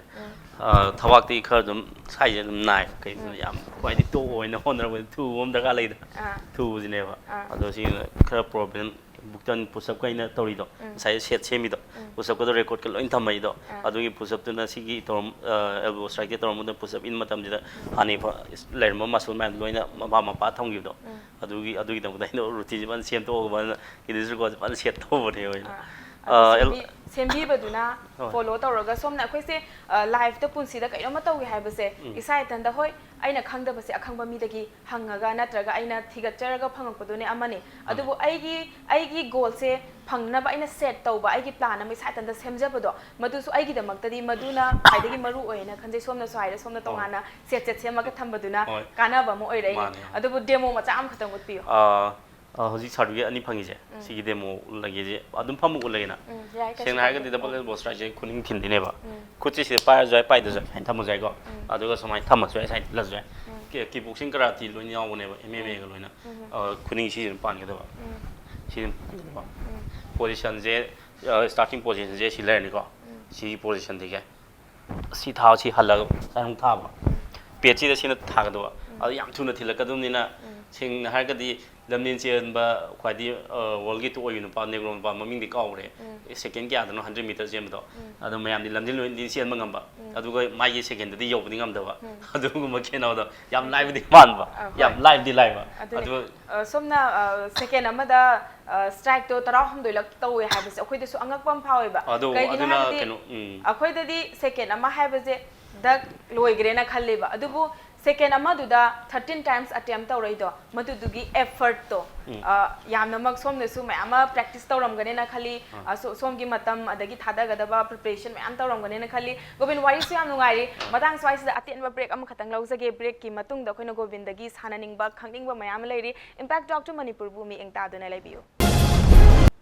ꯑ, ꯊꯕꯥꯛꯇꯤ ꯈꯔ ꯑꯗꯨꯝ ꯁꯥꯏꯁꯦ ꯑꯗꯨꯝ ꯅꯥꯏ, ꯀꯩꯒꯤꯅꯣ, ꯌꯥꯝ ꯈ꯭ꯋꯥꯏꯗꯒꯤ ꯇꯣꯞ ꯑꯣꯏꯅ ꯍꯣꯠꯅꯔꯛꯄꯗ ꯊꯨꯕ ꯑꯃ ꯗꯔꯀꯥꯔ ꯂꯩꯗꯅ꯫ ꯑꯥ꯫ ꯊꯨꯕꯁꯤꯅꯦꯕ꯫ ꯑꯥ꯫ ꯑꯗꯣ ꯁꯤꯅ ꯈꯔ ꯄ꯭ꯔꯣꯕ꯭ꯂꯦꯝ, ꯕꯨꯛꯇꯟ ꯄꯨꯁꯑꯞꯀ ꯑꯩꯅ ꯇꯧꯔꯤꯗꯣ, ꯎꯝ꯫ ꯉꯁꯥꯏ ꯁꯦꯠ ꯁꯦꯝꯃꯤꯗꯣ, ꯎꯝ꯫ ꯄꯨꯁꯑꯞꯀꯗꯣ ꯔꯦꯀꯣꯔꯗꯀ ꯂꯣꯏ ꯊꯝꯃꯛꯏꯗꯣ, ꯑꯥ꯫ ꯑꯗꯨꯒꯤ ꯄꯨꯁꯑꯞꯇꯨꯅ ꯁꯤꯒꯤ ꯇꯧꯔꯝ-, ꯑ, ꯑꯦꯜꯕꯣ ꯁ꯭ꯇ꯭ꯔꯥꯏꯛꯁꯦ ꯇꯧꯔꯝꯕꯗ ꯄꯨꯁꯑꯞ ꯏꯟ ꯃꯇꯝꯁꯤꯗ ꯍꯥꯟꯅꯒꯤ ꯐ-, ꯂꯩꯔꯝꯕ ꯃꯁꯜ ꯃꯌꯥꯝꯗꯣ ꯂꯣꯏꯅ ꯃꯄꯥ ꯃꯄꯥ ꯊꯝꯈꯤꯕꯗꯣ, ꯎꯝ꯫ ꯑꯗꯨꯒꯤ, ꯑꯗꯨꯒꯤꯗꯃꯛꯇ ꯑꯩꯅ ꯔꯨꯇꯤꯟꯁꯦ ꯐꯖꯅ ꯁꯦꯝꯗꯣꯛꯑꯒ ꯐꯖꯅ ꯒꯤꯅꯤꯁ ꯔꯦꯀꯣꯔꯗꯁꯦ ꯐꯖꯅ ꯁꯦꯠ ꯇꯧꯕꯅꯦꯕ ꯑꯩꯅ꯫ ꯑꯥ, ꯑ, ꯑꯗꯨ ꯑꯦꯜ-, ꯁꯦꯝꯕꯤ-, ꯁꯦꯝꯕꯤꯕꯗꯨꯅ ꯍꯣꯏ꯫ ꯐꯣꯂꯣ ꯇꯧꯔꯒ ꯁꯣꯝꯅ ꯑꯩꯈꯣꯏꯁꯦ, ꯑ, ꯂꯥꯏꯐꯇ ꯄꯨꯟꯁꯤꯗ ꯀꯩꯅꯣꯝꯃ ꯇꯧꯒꯦ ꯍꯥꯏꯕꯁꯦ ꯎꯝ꯫ ꯏꯁꯥ ꯏꯊꯟꯇ, ꯍꯣꯏ, ꯑꯩꯅ ꯈꯪꯗꯕꯁꯦ ꯑꯈꯪꯕ ꯃꯤꯗꯒꯤ ꯍꯪꯉꯒ ꯅꯠꯇ꯭ꯔꯒ ꯑꯩꯅ ꯊꯤꯒꯠꯆꯔꯒ ꯐꯪꯉꯛꯄꯗꯨꯅꯦ ꯑꯃꯅꯤ꯫ ꯃꯥꯅꯦ꯫ ꯑꯗꯨꯕꯨ ꯑꯩꯒꯤ, ꯑꯩꯒꯤ ꯒꯣꯜꯁꯦ ꯐꯪꯅꯕ ꯑꯩꯅ ꯁꯦꯠ ꯇꯧꯕ, ꯑꯩꯒꯤ ꯄ꯭ꯂꯥꯟ ꯑꯃ ꯏꯁꯥ ꯏꯊꯟꯇ ꯁꯦꯝꯖꯕꯗꯣ, ꯃꯗꯨꯁꯨ ꯑꯩꯒꯤꯗꯃꯛꯇꯗꯤ ꯃꯗꯨꯅ ꯈ꯭ꯋꯥꯏꯗꯒꯤ ꯃꯔꯨ ꯑꯣꯏꯌꯦꯅ ꯈꯟꯖꯩ꯫ ꯁꯣꯝꯅꯁꯨ ꯍꯥꯏꯔꯦ, ꯁꯣꯝꯅ ꯍꯣꯏ꯫ ꯇꯣꯉꯥꯟꯅ ꯁꯦꯠ ꯁꯦꯠ ꯁꯦꯝꯃꯒ ꯊꯝꯕꯗꯨꯅ ꯍꯣꯏ꯫ ꯀꯥꯟꯅꯕ ꯑꯃ ꯑꯣꯏꯔꯛꯏꯅꯦ꯫ ꯃꯥꯅꯦ, ꯃꯥꯅꯦ꯫ ꯑꯗꯨꯕꯨ ꯗꯦꯃꯣ ꯃꯆꯥ ꯑꯃꯈꯛꯇꯪ ꯎꯠꯄꯤꯌꯨ꯫ ꯑ, ꯑ, ꯍꯧꯖꯤꯛ ꯁꯥꯔꯇꯤꯐꯤꯀꯦꯠ ꯑꯅꯤ ꯐꯪꯉꯤꯁꯦ, ꯎꯝ꯫ ꯁꯤꯒꯤ ꯗꯦꯃꯣ ꯎꯠꯂꯒꯦꯁꯦ, ꯑꯗꯨꯝ ꯐꯝꯃ ꯎꯠꯂꯒꯦꯅ꯫ ꯎꯝ, ꯌꯥꯏ, ꯀꯩꯁꯨ ꯁꯦꯡꯅ ꯍꯥꯏꯔꯒꯗꯤ ꯀꯥꯏꯗꯦ꯫ ꯗꯕꯜ ꯎꯝ꯫ ꯑꯦꯜꯕꯣ ꯁ꯭ꯇ꯭ꯔꯥꯏꯛꯁꯦ ꯈꯨꯅꯤꯡ ꯊꯤꯟꯗꯣꯏꯅꯦꯕ꯫ ꯎꯝ꯫ ꯈꯨꯠꯁꯦ ꯁꯤꯗ ꯄꯥꯏꯔꯁꯨ ꯌꯥꯏ, ꯄꯥꯏꯗ꯭ꯔꯁꯨ ꯌꯥꯏ, ꯁꯨꯃꯥꯏꯅ ꯊꯝꯃꯁꯨ ꯌꯥꯏꯀꯣ꯫ ꯎꯝ꯫ ꯑꯗꯨꯒ ꯁꯨꯃꯥꯏꯅ ꯊꯝꯃꯁꯨ ꯌꯥꯏ, ꯁꯥꯏꯠ ꯊꯤꯜꯂꯁꯨ ꯌꯥꯏ꯫ ꯎꯝ꯫ ꯀꯤ-, ꯀꯤꯛ ꯕꯣꯛꯁꯤꯡ, ꯀꯔꯥꯇꯤ ꯂꯣꯏꯅ ꯌꯥꯎꯕꯅꯦꯕ, ꯑꯦꯝ ꯑꯦꯝ ꯑꯦꯒ ꯂꯣꯏꯅ꯫ ꯎꯝ꯫ ꯑ, ꯈꯨꯅꯤꯡ ꯁꯤꯁꯤꯅ ꯄꯥꯟꯒꯗꯕ꯫ ꯎꯝ꯫ ꯁꯤꯅ ꯄꯥꯟꯒꯗꯕ꯫ ꯎꯝ꯫ ꯄꯣꯖꯤꯁꯟꯁꯦ, ꯑ, ꯁ꯭ꯇꯥꯔꯇꯤꯡ ꯄꯣꯖꯤꯁꯟꯁꯦ ꯁꯤ ꯂꯩꯔꯅꯤꯀꯣ꯫ ꯎꯝ꯫ ꯁꯤꯒꯤ ꯄꯣꯖꯤꯁꯟꯗꯒꯤ ꯁꯤ ꯊꯥ-, ꯁꯤ ꯍꯜꯂꯒ ꯁꯨꯃꯥꯏꯅ ꯑꯃꯨꯛ ꯊꯥꯕ꯫ ꯄꯦꯠꯁꯤꯗ ꯁꯤꯅ ꯊꯥꯒꯗꯕ꯫ ꯎꯝ꯫ ꯑꯗꯨ ꯌꯥꯝ ꯊꯨꯅ ꯊꯤꯜꯂꯛꯀꯗꯕꯅꯤꯅ, ꯎꯝ꯫ ꯁꯦꯡꯅ ꯍꯥꯏꯔꯒꯗꯤ ꯂꯝꯖꯦꯟ ꯆꯦꯟꯕ ꯈ꯭ꯋꯥꯏꯗꯒꯤ ꯋꯥꯔꯜꯒꯤ ꯇꯣꯞ ꯑꯣꯏꯕ ꯅꯨꯄꯥ, ꯅꯦꯒ꯭ꯔꯣ ꯅꯨꯄꯥ, ꯃꯃꯤꯡꯗꯤ ꯀꯥꯎꯈ꯭ꯔꯦ꯫ ꯁꯦꯀꯦꯟ ꯀꯌꯥꯗꯅꯣ ꯍꯟꯗ꯭ꯔꯦꯠ ꯃꯤꯇꯔ ꯆꯦꯟꯕꯗꯣ꯫ ꯑꯗꯣ ꯃꯌꯥꯝꯗꯤ ꯂꯝꯖꯦꯜ ꯂꯣꯏꯅꯗꯤ ꯆꯦꯟꯕ ꯉꯝꯕ꯫ ꯑꯗꯨꯒ ꯃꯥꯒꯤ ꯁꯦꯀꯦꯟꯗꯗꯤ ꯌꯧꯕꯗꯤ ꯉꯝꯗꯕ꯫ ꯑꯗꯨꯒꯨꯝꯕ ꯈꯦꯠꯅꯕꯗꯣ ꯌꯥꯝ ꯂꯥꯏꯕꯗꯤ ꯃꯥꯟꯕ꯫ ꯑ, ꯍꯣꯏ꯫ ꯌꯥꯝ ꯂꯥꯏꯕꯗꯤ ꯂꯥꯏꯕ꯫ ꯑꯗꯨꯅꯦ꯫ ꯑꯗꯨꯒ ꯑ, ꯁꯣꯝꯅ, ꯑ, ꯁꯦꯀꯦꯟ ꯑꯃꯗ, ꯑ, ꯁ꯭ꯇ꯭ꯔꯥꯏꯛꯇꯣ ꯇꯔꯥꯍꯨꯝꯗꯣꯏ ꯂꯛ ꯇꯧꯋꯦ ꯍꯥꯏꯕꯁꯦ ꯑꯩꯈꯣꯏꯗꯁꯨ ꯑꯉꯛꯄ ꯑꯃ ꯐꯥꯎꯋꯦꯕ꯫ ꯑꯗꯣ ꯀꯩꯒꯤꯅꯣ ꯑꯗꯨꯅ ꯍꯥꯏꯕꯗꯤ ꯀꯩꯅꯣ, ꯎꯝ꯫ ꯑꯩꯈꯣꯏꯗꯗꯤ ꯁꯦꯀꯦꯟ ꯑꯃ ꯍꯥꯏꯕꯁꯦ ꯗꯛ ꯂꯣꯏꯈ꯭ꯔꯦꯅ ꯈꯜꯂꯦꯕ꯫ ꯑꯗꯨꯕꯨ ꯁꯦꯀꯦꯟ ꯑꯃꯗꯨꯗ ꯊꯥꯔꯇꯤꯟ ꯇꯥꯏꯝꯁ ꯑꯇꯦꯝꯞ ꯇꯧꯔꯛꯏꯗꯣ, ꯃꯗꯨꯗꯨꯒꯤ ꯑꯦꯐꯔꯠꯇꯣ, ꯎꯝ꯫ ꯑ, ꯌꯥꯝꯅꯃꯛ ꯁꯣꯝꯅꯁꯨ ꯃꯌꯥꯝ ꯑꯃ ꯄ꯭ꯔꯦꯛꯇꯤꯁ ꯇꯧꯔꯝꯒꯅꯦꯅ ꯈꯜꯂꯤ꯫ ꯑꯥ꯫ ꯑ, ꯁꯣ-, ꯁꯣꯝꯒꯤ ꯃꯇꯝ ꯑꯗꯒꯤ ꯊꯥꯗꯒꯗꯕ ꯄ꯭ꯔꯤꯄꯦꯔꯦꯁꯟ ꯃꯌꯥꯝ ꯇꯧꯔꯝꯒꯅꯦꯅ ꯈꯜꯂꯤ꯫ ꯒꯣꯕꯤꯟ, ꯋꯥꯔꯤꯁꯨ ꯌꯥꯝ ꯅꯨꯡꯉꯥꯏꯔꯤ꯫ ꯑꯥ꯫ ꯃꯇꯥꯡ ꯁ꯭ꯋꯥꯏꯁꯤꯗ ꯑꯇꯦꯟꯕ ꯕ꯭ꯔꯦꯛ ꯑꯃꯈꯛꯇꯪ ꯂꯧꯖꯒꯦ꯫ ꯕ꯭ꯔꯦꯛꯀꯤ ꯃꯇꯨꯡꯗ ꯑꯩꯈꯣꯏꯅ ꯒꯣꯕꯤꯟꯗꯒꯤ ꯁꯥꯟꯅꯅꯤꯡꯕ, ꯈꯪꯅꯤꯡꯕ ꯃꯌꯥꯝ ꯑꯃ ꯂꯩꯔꯤ꯫ ꯏꯝꯄꯦꯛ ꯇꯣꯛ ꯇꯨ ꯃꯅꯤꯄꯨꯔꯕꯨ ꯃꯤꯠꯌꯦꯡ ꯇꯥꯗꯨꯅ ꯂꯩꯕꯤꯌꯨ꯫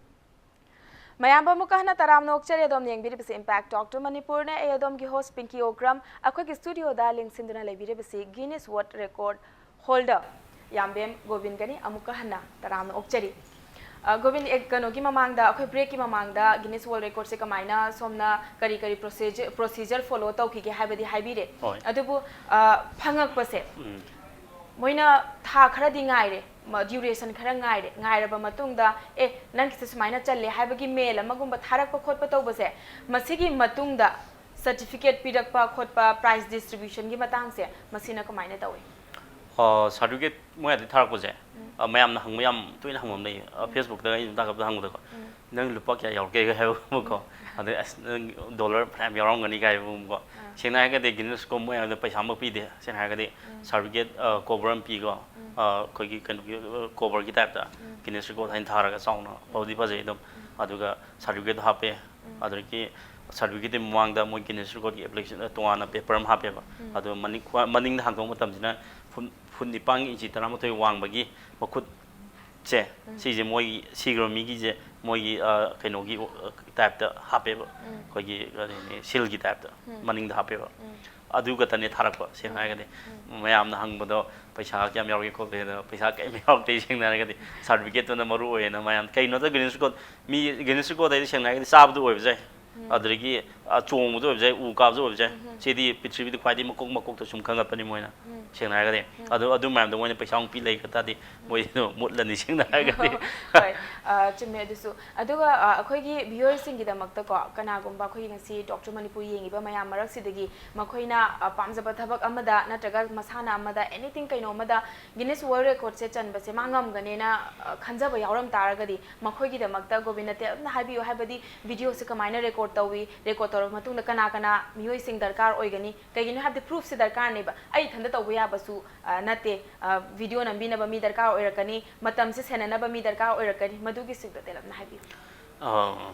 ꯃꯌꯥꯝꯕꯨ ꯑꯃꯨꯛꯀ ꯍꯟꯅ ꯇꯔꯥꯝꯅ ꯑꯣꯛꯆꯔꯤ꯫ ꯑꯗꯣꯝꯅ ꯌꯦꯡꯕꯤꯔꯤꯕꯁꯤ ꯏꯝꯄꯦꯛ ꯇꯣꯛ ꯇꯨ ꯃꯅꯤꯄꯨꯔꯅꯦ꯫ ꯑꯩ ꯑꯗꯣꯝꯒꯤ ꯍꯣꯁ ꯄꯤꯡꯀꯤ ꯑꯣꯀ꯭ꯔꯝ꯫ ꯑꯩꯈꯣꯏꯒꯤ ꯁ꯭ꯇꯨꯗꯤꯑꯣꯗ ꯂꯦꯡꯁꯤꯟꯗꯨꯅ ꯂꯩꯕꯤꯔꯤꯕꯁꯤ ꯒꯤꯅꯤꯁ ꯋꯥꯔꯜꯗ ꯔꯦꯀꯣꯔꯗ ꯍꯣꯜꯗꯔ ꯌꯥꯝꯕꯦꯝ ꯒꯣꯕꯤꯟꯒꯅꯤ꯫ ꯑꯃꯨꯛꯀ ꯍꯟꯅ ꯇꯔꯥꯝꯅ ꯑꯣꯛꯆꯔꯤ꯫ ꯑ, ꯒꯣꯕꯤꯟ, ꯑꯦ, ꯀꯩꯅꯣꯒꯤ ꯃꯃꯥꯡꯗ, ꯑꯩꯈꯣꯏ ꯕ꯭ꯔꯦꯛꯀꯤ ꯃꯃꯥꯡꯗ ꯒꯤꯅꯤꯁ ꯋꯥꯔꯜꯗ ꯔꯦꯀꯣꯔꯗꯁꯦ ꯀꯃꯥꯏꯅ ꯁꯣꯝꯅ ꯀꯔꯤ ꯀꯔꯤ ꯄ꯭ꯔꯣꯁꯤꯖꯔ, ꯄ꯭ꯔꯣꯁꯤꯖꯔ ꯐꯣꯂꯣ ꯇꯧꯈꯤꯒꯦ ꯍꯥꯏꯕꯗꯤ ꯍꯥꯏꯕꯤꯔꯦ꯫ ꯍꯣꯏ꯫ ꯑꯗꯨꯕꯨ, ꯑ, ꯐꯪꯉꯛꯄꯁꯦ, ꯎꯝ꯫ ꯃꯣꯏꯅ ꯊꯥ ꯈꯔꯗꯤ ꯉꯥꯏꯔꯦ, ꯃ-, ꯗ꯭ꯌꯨꯔꯦꯁꯟ ꯈꯔ ꯉꯥꯏꯔꯦ, ꯉꯥꯏꯔꯕ ꯃꯇꯨꯡꯗ, "ꯑꯦ, ꯅꯪꯒꯤꯁꯦ ꯁꯨꯃꯥꯏꯅ ꯆꯜꯂꯦ" ꯍꯥꯏꯕꯒꯤ ꯃꯦꯜ ꯑꯃꯒꯨꯝꯕ ꯊꯥꯔꯛꯄ ꯈꯣꯠꯄ ꯇꯧꯕꯁꯦ, ꯃꯁꯤꯒꯤ ꯃꯇꯨꯡꯗ ꯁꯔꯇꯤꯐꯤꯀꯦꯠ ꯄꯤꯔꯛꯄ ꯈꯣꯠꯄ, ꯄ꯭ꯔꯥꯏꯖ ꯗꯤꯁꯇ꯭ꯔꯤꯕ꯭ꯌꯨꯁꯟꯒꯤ ꯃꯇꯥꯡꯁꯦ, ꯃꯁꯤꯅ ꯀꯃꯥꯏꯅ ꯇꯧꯏ? ꯑ, ꯁꯥꯔꯇꯤꯐꯤꯀꯦꯠ ꯃꯣꯏ ꯑꯗꯩ ꯊꯥꯔꯛꯄꯁꯦ, ꯎꯝ꯫ ꯑ, ꯃꯌꯥꯝꯅ ꯍꯪꯕ ꯌꯥꯝ ꯇꯣꯏꯅ ꯍꯪꯕ ꯑꯃ ꯂꯩꯌꯦ꯫ ꯑ, ꯎꯝ꯫ ꯐꯦꯁꯕꯨꯛꯇ ꯑꯩꯅ ꯇꯥꯛꯀꯞꯇ ꯍꯪꯕꯗꯀꯣ, ꯎꯝ꯫ "ꯅꯪ ꯂꯨꯄꯥ ꯀꯌꯥ ꯌꯥꯎꯔꯛꯀꯦ?" ꯍꯥꯏꯕꯒꯨꯝꯕꯀꯣ, ꯎꯝ꯫ ꯑꯗꯩ, "ꯑꯁ, ꯅꯪ ꯗꯣꯂꯔ ꯐꯅꯌꯥꯝ ꯌꯥꯎꯔꯝꯒꯅꯤ" ꯍꯥꯏꯕꯒꯨꯝꯕꯀꯣ꯫ ꯑꯥ꯫ ꯁꯦꯡꯅ ꯍꯥꯏꯔꯒꯗꯤ ꯒꯤꯅꯤꯁ ꯀꯣ ꯃꯣꯏ ꯑꯗ ꯄꯩꯁꯥ ꯑꯃ ꯄꯤꯗꯦ꯫ ꯁꯦꯡꯅ ꯍꯥꯏꯔꯒꯗꯤ ꯎꯝ꯫ ꯁꯥꯔꯇꯤꯐꯤꯀꯦꯠ, ꯑ, ꯀꯣꯕꯔ ꯑꯃ ꯄꯤꯀꯣ, ꯎꯝ꯫ ꯑ, ꯑꯩꯈꯣꯏꯒꯤ ꯀꯩꯅꯣꯒꯤ, ꯑ, ꯀꯣꯕꯔꯒꯤ ꯇꯥꯏꯞꯇ ꯎꯝ꯫ ꯒꯤꯅꯤꯁ ꯔꯦꯀꯣꯔꯗ ꯍꯥꯏꯅ ꯊꯥꯔꯒ ꯆꯥꯎꯅ ꯎꯝ꯫ ꯐꯕꯨꯗꯤ ꯐꯖꯩ ꯑꯗꯨꯝ꯫ ꯎꯝ꯫ ꯑꯗꯨꯒ ꯁꯥꯔꯇꯤꯐꯤꯀꯦꯠꯇꯣ ꯍꯥꯞꯄꯦ꯫ ꯎꯝ꯫ ꯑꯗꯨꯗꯒꯤ ꯁꯥꯔꯇꯤꯐꯤꯀꯦꯠꯇꯨꯒꯤ ꯃꯃꯥꯡꯗ ꯃꯣꯏ ꯒꯤꯅꯤꯁ ꯔꯦꯀꯣꯔꯗꯀꯤ ꯑꯦꯄ꯭ꯂꯤꯀꯦꯁꯟ ꯇꯣꯉꯥꯟꯅ ꯄꯦꯄꯔ ꯑꯃ ꯍꯥꯞꯄꯦꯕ꯫ ꯎꯝ꯫ ꯑꯗꯨꯒ ꯃꯅꯤꯡ, ꯈ꯭ꯋꯥ-, ꯃꯅꯤꯡꯗ ꯍꯥꯡꯗꯣꯛꯄ ꯃꯇꯝꯁꯤꯅ ꯐꯨꯠ, ꯐꯨꯠ ꯅꯤꯄꯥꯟꯒꯤ ꯏꯟꯆꯤ ꯇꯔꯥꯃꯥꯊꯣꯏ ꯋꯥꯡꯕꯒꯤ ꯃꯈꯨꯠꯁꯦ, ꯎꯝ꯫ ꯁꯤꯁꯦ ꯃꯣꯏꯒꯤ ꯁꯤꯈ꯭ꯔꯕ ꯃꯤꯒꯤꯁꯦ ꯃꯣꯏꯒꯤ, ꯑ, ꯀꯩꯅꯣꯒꯤ, ꯑ, ꯇꯥꯏꯞꯇ ꯍꯥꯞꯄꯦꯕ꯫ ꯎꯝ꯫ ꯑꯩꯈꯣꯏꯒꯤ ꯀꯔꯤꯅꯤ, ꯁꯤꯜꯒꯤ ꯇꯥꯏꯞꯇ ꯎꯝ꯫ ꯃꯅꯤꯡꯗ ꯍꯥꯞꯄꯦꯕ꯫ ꯎꯝ꯫ ꯑꯗꯨ ꯈꯛꯇꯅꯦ ꯊꯥꯔꯛꯄ, ꯁꯦꯡꯅ ꯎꯝ꯫ ꯍꯥꯏꯔꯒꯗꯤ꯫ ꯎꯝ꯫ ꯃꯌꯥꯝꯅ ꯍꯪꯕꯗꯣ, "ꯄꯩꯁꯥ ꯀꯌꯥꯝ ꯌꯥꯎꯔꯒꯦ ꯈꯣꯠꯀꯦ?" ꯍꯥꯏꯗꯅ, ꯄꯩꯁꯥ ꯀꯔꯤꯝ ꯌꯥꯎꯔꯛꯇꯦ, ꯁꯦꯡꯅ ꯍꯥꯏꯔꯒꯗꯤ꯫ ꯁꯥꯔꯇꯤꯐꯤꯀꯦꯠꯇꯨꯅ ꯃꯔꯨ ꯑꯣꯏꯌꯦꯅ ꯃꯌꯥꯝ, ꯀꯩꯅꯣꯗ ꯒꯤꯅꯤꯁ ꯔꯦꯀꯣꯔꯗ, ꯃꯤ ꯒꯤꯅꯤꯁ ꯔꯦꯀꯣꯔꯗ ꯍꯥꯏꯗꯤ ꯁꯦꯡꯅ ꯍꯥꯏꯔꯒꯗꯤ ꯆꯥꯕꯗꯨ ꯑꯣꯏꯕꯁꯦ꯫ ꯎꯝ꯫ ꯑꯗꯨꯗꯒꯤ ꯑ, ꯆꯣꯡꯕꯗ ꯑꯣꯏꯕꯁꯦ, ꯎ ꯀꯥꯕꯗ ꯑꯣꯏꯕꯁꯦ, ꯎꯝ꯫ ꯁꯤꯗꯤ ꯄ꯭ꯔꯤꯊꯤꯕꯤꯗ ꯈ꯭ꯋꯥꯏꯗꯒꯤ ꯃꯀꯣꯛ ꯃꯀꯣꯛꯇ ꯁꯨꯝ ꯈꯟꯒꯠꯄꯅꯤ ꯃꯣꯏꯅ꯫ ꯎꯝ꯫ ꯁꯦꯡꯅ ꯍꯥꯏꯔꯒꯗꯤ꯫ ꯎꯝ꯫ ꯑꯗꯨ, ꯑꯗꯨ ꯃꯌꯥꯝꯗꯣ ꯃꯣꯏꯅ ꯄꯩꯁꯥ ꯑꯃꯨꯛ ꯄꯤ ꯂꯩꯈ꯭ꯔ ꯇꯥꯔꯗꯤ ꯃꯣꯏꯗꯤ ꯑꯗꯨꯝ ꯃꯨꯠꯂꯅꯤ, ꯁꯦꯡꯅ ꯍꯥꯏꯔꯒꯗꯤ꯫ ꯍꯣꯏ, ꯑ, ꯆꯨꯝꯃꯦ ꯑꯗꯨꯁꯨ꯫ ꯑꯗꯨꯒ, ꯑ, ꯑꯩꯈꯣꯏꯒꯤ viewerꯁꯤꯡꯒꯤꯗꯃꯛꯇꯀꯣ, ꯀꯅꯥꯒꯨꯝꯕ ꯑꯩꯈꯣꯏꯒꯤ ꯉꯁꯤ Doctor Manipur ꯌꯦꯡꯉꯤꯕ ꯃꯌꯥꯝ ꯃꯔꯛꯁꯤꯗꯒꯤ ꯃꯈꯣꯏꯅ, ꯑ, ꯄꯥꯝꯖꯕ ꯊꯕꯛ ꯑꯃꯗ ꯅꯠꯇ꯭ꯔꯒ ꯃꯁꯥꯟꯅ ꯑꯃꯗ, anything, ꯀꯩꯅꯣ ꯑꯃꯗ Guinness World Recordꯁꯦ ꯆꯟꯕꯁꯦ ꯃꯥ ꯉꯝꯒꯅꯦꯅ, ꯑ, ꯈꯟꯖꯕ ꯌꯥꯎꯔꯝ ꯇꯥꯔꯒꯗꯤ, ꯃꯈꯣꯏꯒꯤꯗꯃꯛꯇ ꯒꯣꯕꯤꯟꯗ ꯇꯦꯜꯞꯅ ꯍꯥꯏꯕꯤꯌꯨ, ꯍꯥꯏꯕꯗꯤ videoꯁꯦ ꯀꯃꯥꯏꯅ record ꯇꯧꯏ, record ꯇꯧꯔꯕ ꯃꯇꯨꯡꯗ ꯀꯅꯥ ꯀꯅꯥ ꯃꯤꯑꯣꯏꯁꯤꯡ ꯗꯔꯀꯥꯔ ꯑꯣꯏꯒꯅꯤ, ꯀꯩꯒꯤꯅꯣ ꯍꯥꯏꯕꯗꯤ proofꯁꯦ ꯗꯔꯀꯥꯔꯅꯦꯕ꯫ ꯑꯩ ꯏꯊꯟꯇ ꯇꯧꯕ ꯌꯥꯕꯁꯨ, ꯑ, ꯅꯠꯇꯦ꯫ ꯑ, video ꯅꯝꯕꯤꯅꯕ ꯃꯤ ꯗꯔꯀꯥꯔ ꯑꯣꯏꯔꯛꯀꯅꯤ, ꯃꯇꯝꯁꯦ ꯁꯦꯟꯅꯅꯕ ꯃꯤ ꯗꯔꯀꯥꯔ ꯑꯣꯏꯔꯛꯀꯅꯤ, ꯃꯗꯨꯒꯤꯁꯤꯡꯗꯣ ꯇꯦꯜꯂꯞꯅ ꯍꯥꯏꯕꯤꯌꯨ꯫ ꯑ,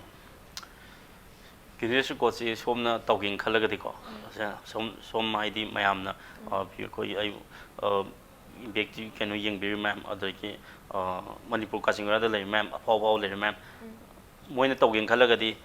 Guinness Recordꯁꯤ ꯁꯣꯝꯅ ꯇꯧꯒꯦꯅ ꯈꯜꯂꯒꯗꯤꯀꯣ, ꯎꯝ꯫ ꯁꯦ-, ꯁꯣꯝ, ꯁꯣꯝ ꯍꯥꯏꯗꯤ ꯃꯌꯥꯝꯅ, ꯎꯝ꯫ ꯑ, ꯑꯩꯈꯣꯏ, ꯑꯩ, ꯑ, ꯕꯦꯛꯇꯤ ꯀꯩꯅꯣ ꯌꯦꯡꯕꯤꯔꯤꯕ ꯃꯌꯥꯝ, ꯑꯗꯒꯤ, ꯑ, ꯃꯅꯤꯄꯨꯔ ꯀꯥꯆꯤꯟ ꯀꯣꯏꯌꯥꯗ ꯂꯩꯔꯤꯕ ꯃꯌꯥꯝ, ꯑꯐꯥꯎ ꯑꯐꯥꯎ ꯂꯩꯔꯤꯕ ꯃꯌꯥꯝ, ꯎꯝ꯫ ꯃꯣꯏꯅ ꯇꯧꯒꯦꯅ ꯈꯜꯂꯒꯗꯤ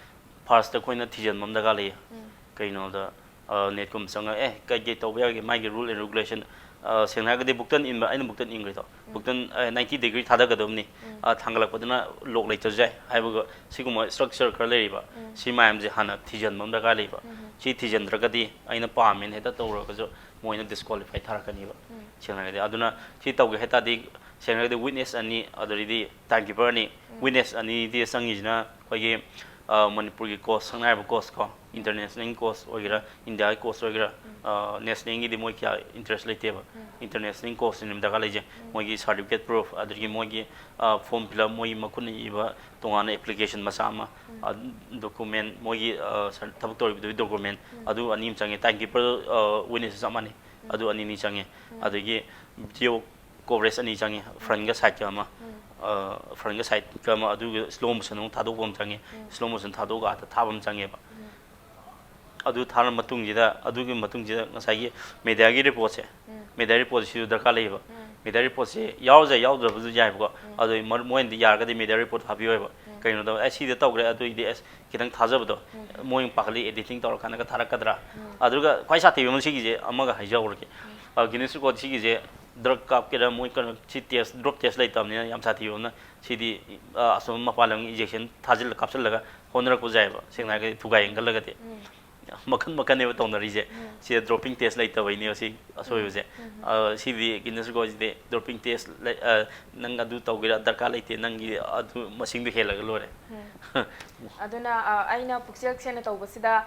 firstꯇ ꯑꯩꯈꯣꯏꯅ ꯊꯤꯖꯤꯟꯕ ꯑꯃ ꯗꯔꯀꯥꯔ ꯂꯩꯌꯦ꯫ ꯎꯝ꯫ ꯀꯩꯅꯣꯗ, ꯑ, netꯀꯨꯝꯕ ꯆꯪꯉꯒ, ꯑꯦ, ꯀꯩ ꯀꯩ ꯇꯧꯕ ꯌꯥꯒꯦ, ꯃꯥꯒꯤ rule and regulation, ꯑ, ꯁꯦꯡꯅ ꯍꯥꯏꯔꯒꯗꯤ ꯕꯨꯛꯇꯟ ꯏꯟꯕ, ꯑꯩꯅ ꯕꯨꯛꯇꯟ ꯏꯟꯈ꯭ꯔꯦꯗꯣ, ꯎꯝ꯫ ꯕꯨꯛꯇꯟ, ꯑ, ninety degree ꯊꯥꯗꯒꯗꯕꯅꯤ, ꯎꯝ꯫ ꯑ, ꯊꯥꯡꯒꯠꯂꯛꯄꯗꯨꯅ lock ꯂꯩꯇ꯭ꯔꯁꯨ ꯌꯥꯏ ꯍꯥꯏꯕꯒ, ꯁꯤꯒꯨꯝꯕ structure ꯈꯔ ꯂꯩꯔꯤꯕ, ꯎꯝ꯫ ꯁꯤ ꯃꯌꯥꯝꯁꯦ ꯍꯥꯟꯅ ꯊꯤꯖꯤꯟꯕ ꯑꯃ ꯗꯔꯀꯥꯔ ꯂꯩꯕ꯫ ꯎꯝ꯫ ꯁꯤ ꯊꯤꯖꯤꯟꯗ꯭ꯔꯒꯗꯤ ꯑꯩꯅ ꯄꯥꯝꯃꯦꯅ ꯍꯦꯛꯇ ꯇꯧꯔꯒꯁꯨ ꯃꯣꯏꯅ disqualify ꯊꯥꯔꯛꯀꯅꯤꯕ꯫ ꯎꯝ꯫ ꯁꯦꯡꯅ ꯍꯥꯏꯔꯒꯗꯤ, ꯑꯗꯨꯅ ꯁꯤ ꯇꯧꯒꯦ ꯍꯥꯏ ꯇꯥꯔꯗꯤ, ꯁꯦꯡꯅ ꯍꯥꯏꯔꯒꯗꯤ witness ꯑꯅꯤ, ꯑꯗꯨꯗꯒꯤꯗꯤ timekeeper ꯑꯅꯤ꯫ ꯎꯝ꯫ Witness ꯑꯅꯤꯗꯤ ꯆꯪꯉꯤꯁꯤꯅ ꯑꯩꯈꯣꯏꯒꯤ, ꯑ, ꯃꯅꯤꯄꯨꯔꯒꯤ coach, ꯁꯛꯅꯥꯏꯔꯕ coach ꯀꯣ, ꯎꯝ꯫ International coach ꯑꯣꯏꯒꯦꯔꯥ, ꯎꯝ꯫ Indiaꯒꯤ coach ꯑꯣꯏꯒꯦꯔꯥ, ꯎꯝ꯫ ꯑ, nationalꯒꯤꯗꯤ ꯃꯣꯏ ꯀꯌꯥ interest ꯂꯩꯇꯦꯕ꯫ ꯎꯝ꯫ International coachꯁꯤꯅꯦꯕ ꯗꯔꯀꯥꯔ ꯂꯩꯁꯦ꯫ ꯎꯝ꯫ ꯃꯣꯏꯒꯤ certificate proof, ꯑꯗꯨꯗꯒꯤ ꯃꯣꯏꯒꯤ, ꯑ, form fill up, ꯃꯣꯏꯒꯤ ꯃꯈꯨꯠꯅ ꯏꯕ ꯇꯣꯉꯥꯟꯅ application ꯃꯆꯥ ꯑꯃ, ꯎꯝ꯫ ꯑ, document, ꯃꯣꯏꯒꯤ, ꯑ, ꯁꯔ-, ꯊꯕꯛ ꯇꯧꯔꯤꯕꯗꯨꯒꯤ document, ꯎꯝ꯫ ꯑꯗꯨ ꯑꯅꯤ ꯑꯃ ꯆꯪꯉꯦ꯫ Timekeeper, ꯑ, witness ꯆꯞ ꯃꯥꯟꯅꯩ꯫ ꯎꯝ꯫ ꯑꯗꯨ ꯑꯅꯤꯅꯤ ꯆꯪꯉꯦ꯫ ꯎꯝ꯫ ꯑꯗꯒꯤ video coverage ꯑꯅꯤ ꯆꯪꯉꯦ, ꯎꯝ꯫ Frontꯒ sideꯀ ꯑꯃ, ꯎꯝ꯫ ꯑ, frontꯒ sideꯀ ꯑꯃ, ꯑꯗꯨꯒ slow motion ꯑꯃꯨꯛ ꯊꯥꯗꯣꯛꯄ ꯑꯃ ꯆꯪꯉꯦ, ꯎꯝ꯫ Slow motion ꯊꯥꯗꯣꯛꯑꯒ ꯑꯥꯗ ꯊꯥꯕ ꯑꯃ ꯆꯪꯉꯦꯕ꯫ ꯎꯝ꯫ ꯑꯗꯨ ꯊꯥꯔ ꯃꯇꯨꯡꯁꯤꯗ, ꯑꯗꯨꯒꯤ ꯃꯇꯨꯡꯁꯤꯗ ꯉꯁꯥꯏꯒꯤ mediaꯒꯤ reportꯁꯦ, ꯎꯝ꯫ Media reportꯁꯤꯁꯨ ꯗꯔꯀꯥꯔ ꯂꯩꯌꯦꯕ꯫ ꯎꯝ꯫ Media reportꯁꯦ ꯌꯥꯎꯔꯁꯨ ꯌꯥꯏ, ꯌꯥꯎꯗ꯭ꯔꯕꯁꯨ ꯌꯥꯏꯕꯀꯣ꯫ ꯎꯝ꯫ ꯑꯗꯣ ꯃꯔ-, ꯃꯣꯏꯅꯗꯤ ꯌꯥꯔꯒꯗꯤ media report ꯍꯥꯞꯄꯤꯌꯣꯏꯕ꯫ ꯎꯝ꯫ ꯀꯩꯅꯣꯗ, "ꯑꯦ, ꯁꯤꯗ ꯇꯧꯈ꯭ꯔꯦ", ꯑꯗꯨꯏꯗꯤ, ꯑꯁ, ꯈꯤꯇꯪ ꯊꯥꯖꯕꯗꯣ, ꯎꯝ꯫ ꯃꯣꯏ ꯄꯥꯈꯠꯂꯤ editing ꯇꯧꯔꯀꯥꯟꯗꯒ ꯊꯥꯔꯛꯀꯗ꯭ꯔꯥ꯫ ꯎꯝ꯫ ꯑꯗꯨꯒ ꯈ꯭ꯋꯥꯏ ꯁꯥꯊꯤꯕ ꯑꯃ ꯁꯤꯒꯤꯁꯦ ꯑꯃꯒ ꯍꯥꯏꯖꯍꯧꯔꯒꯦ꯫ ꯎꯝ꯫ ꯑ, Guinness Record ꯁꯤꯒꯤꯁꯦ drug ꯀꯥꯞꯀꯦꯔꯥ, ꯃꯣꯏ ꯀꯩꯅꯣ, ꯁꯤ test, drop test ꯂꯩꯇꯕꯅꯤꯅ ꯌꯥꯝ ꯁꯥꯊꯤꯕ ꯑꯃꯅ, ꯁꯤꯗꯤ, ꯑ, ꯑꯁꯣꯝ ꯃꯄꯥꯟ ꯂꯝꯒꯤ injection ꯊꯥꯖꯤꯜꯂ ꯀꯥꯞꯁꯤꯜꯂꯒ ꯍꯣꯠꯅꯔꯛꯄꯁꯨ ꯌꯥꯏꯑꯕ, ꯁꯦꯡꯅ ꯍꯥꯏꯔꯒꯗꯤ ꯊꯨꯒꯥꯏ ꯌꯦꯡꯈꯠꯂꯒꯗꯤ꯫ ꯎꯝ. ꯃꯈꯟ ꯃꯈꯟꯅꯦꯕ ꯇꯧꯅꯔꯤꯁꯦ꯫ ꯎꯝ. ꯁꯤꯗ dropping test ꯂꯩꯇꯕꯩꯅꯦꯕ ꯁꯤ ꯑꯁꯣꯏꯕꯁꯦ꯫ ꯎꯝ. ꯑ, ꯁꯤꯗꯤ Guinness Recordꯁꯤꯗꯤ dropping test ꯂꯩ, ꯑ, ꯅꯪ ꯑꯗꯨ ꯇꯧꯒꯦꯔꯥ ꯗꯔꯀꯥꯔ ꯂꯩꯇꯦ, ꯅꯪꯒꯤ ꯑꯗꯨ ꯃꯁꯤꯡꯗꯣ ꯍꯦꯜꯂꯒ ꯂꯣꯏꯔꯦ꯫ ꯎꯝ. ꯑꯗꯨꯅ ꯑ, ꯑꯩꯅ ꯄꯨꯛꯆꯦꯜ ꯁꯦꯡꯅ ꯇꯧꯕꯁꯤꯗ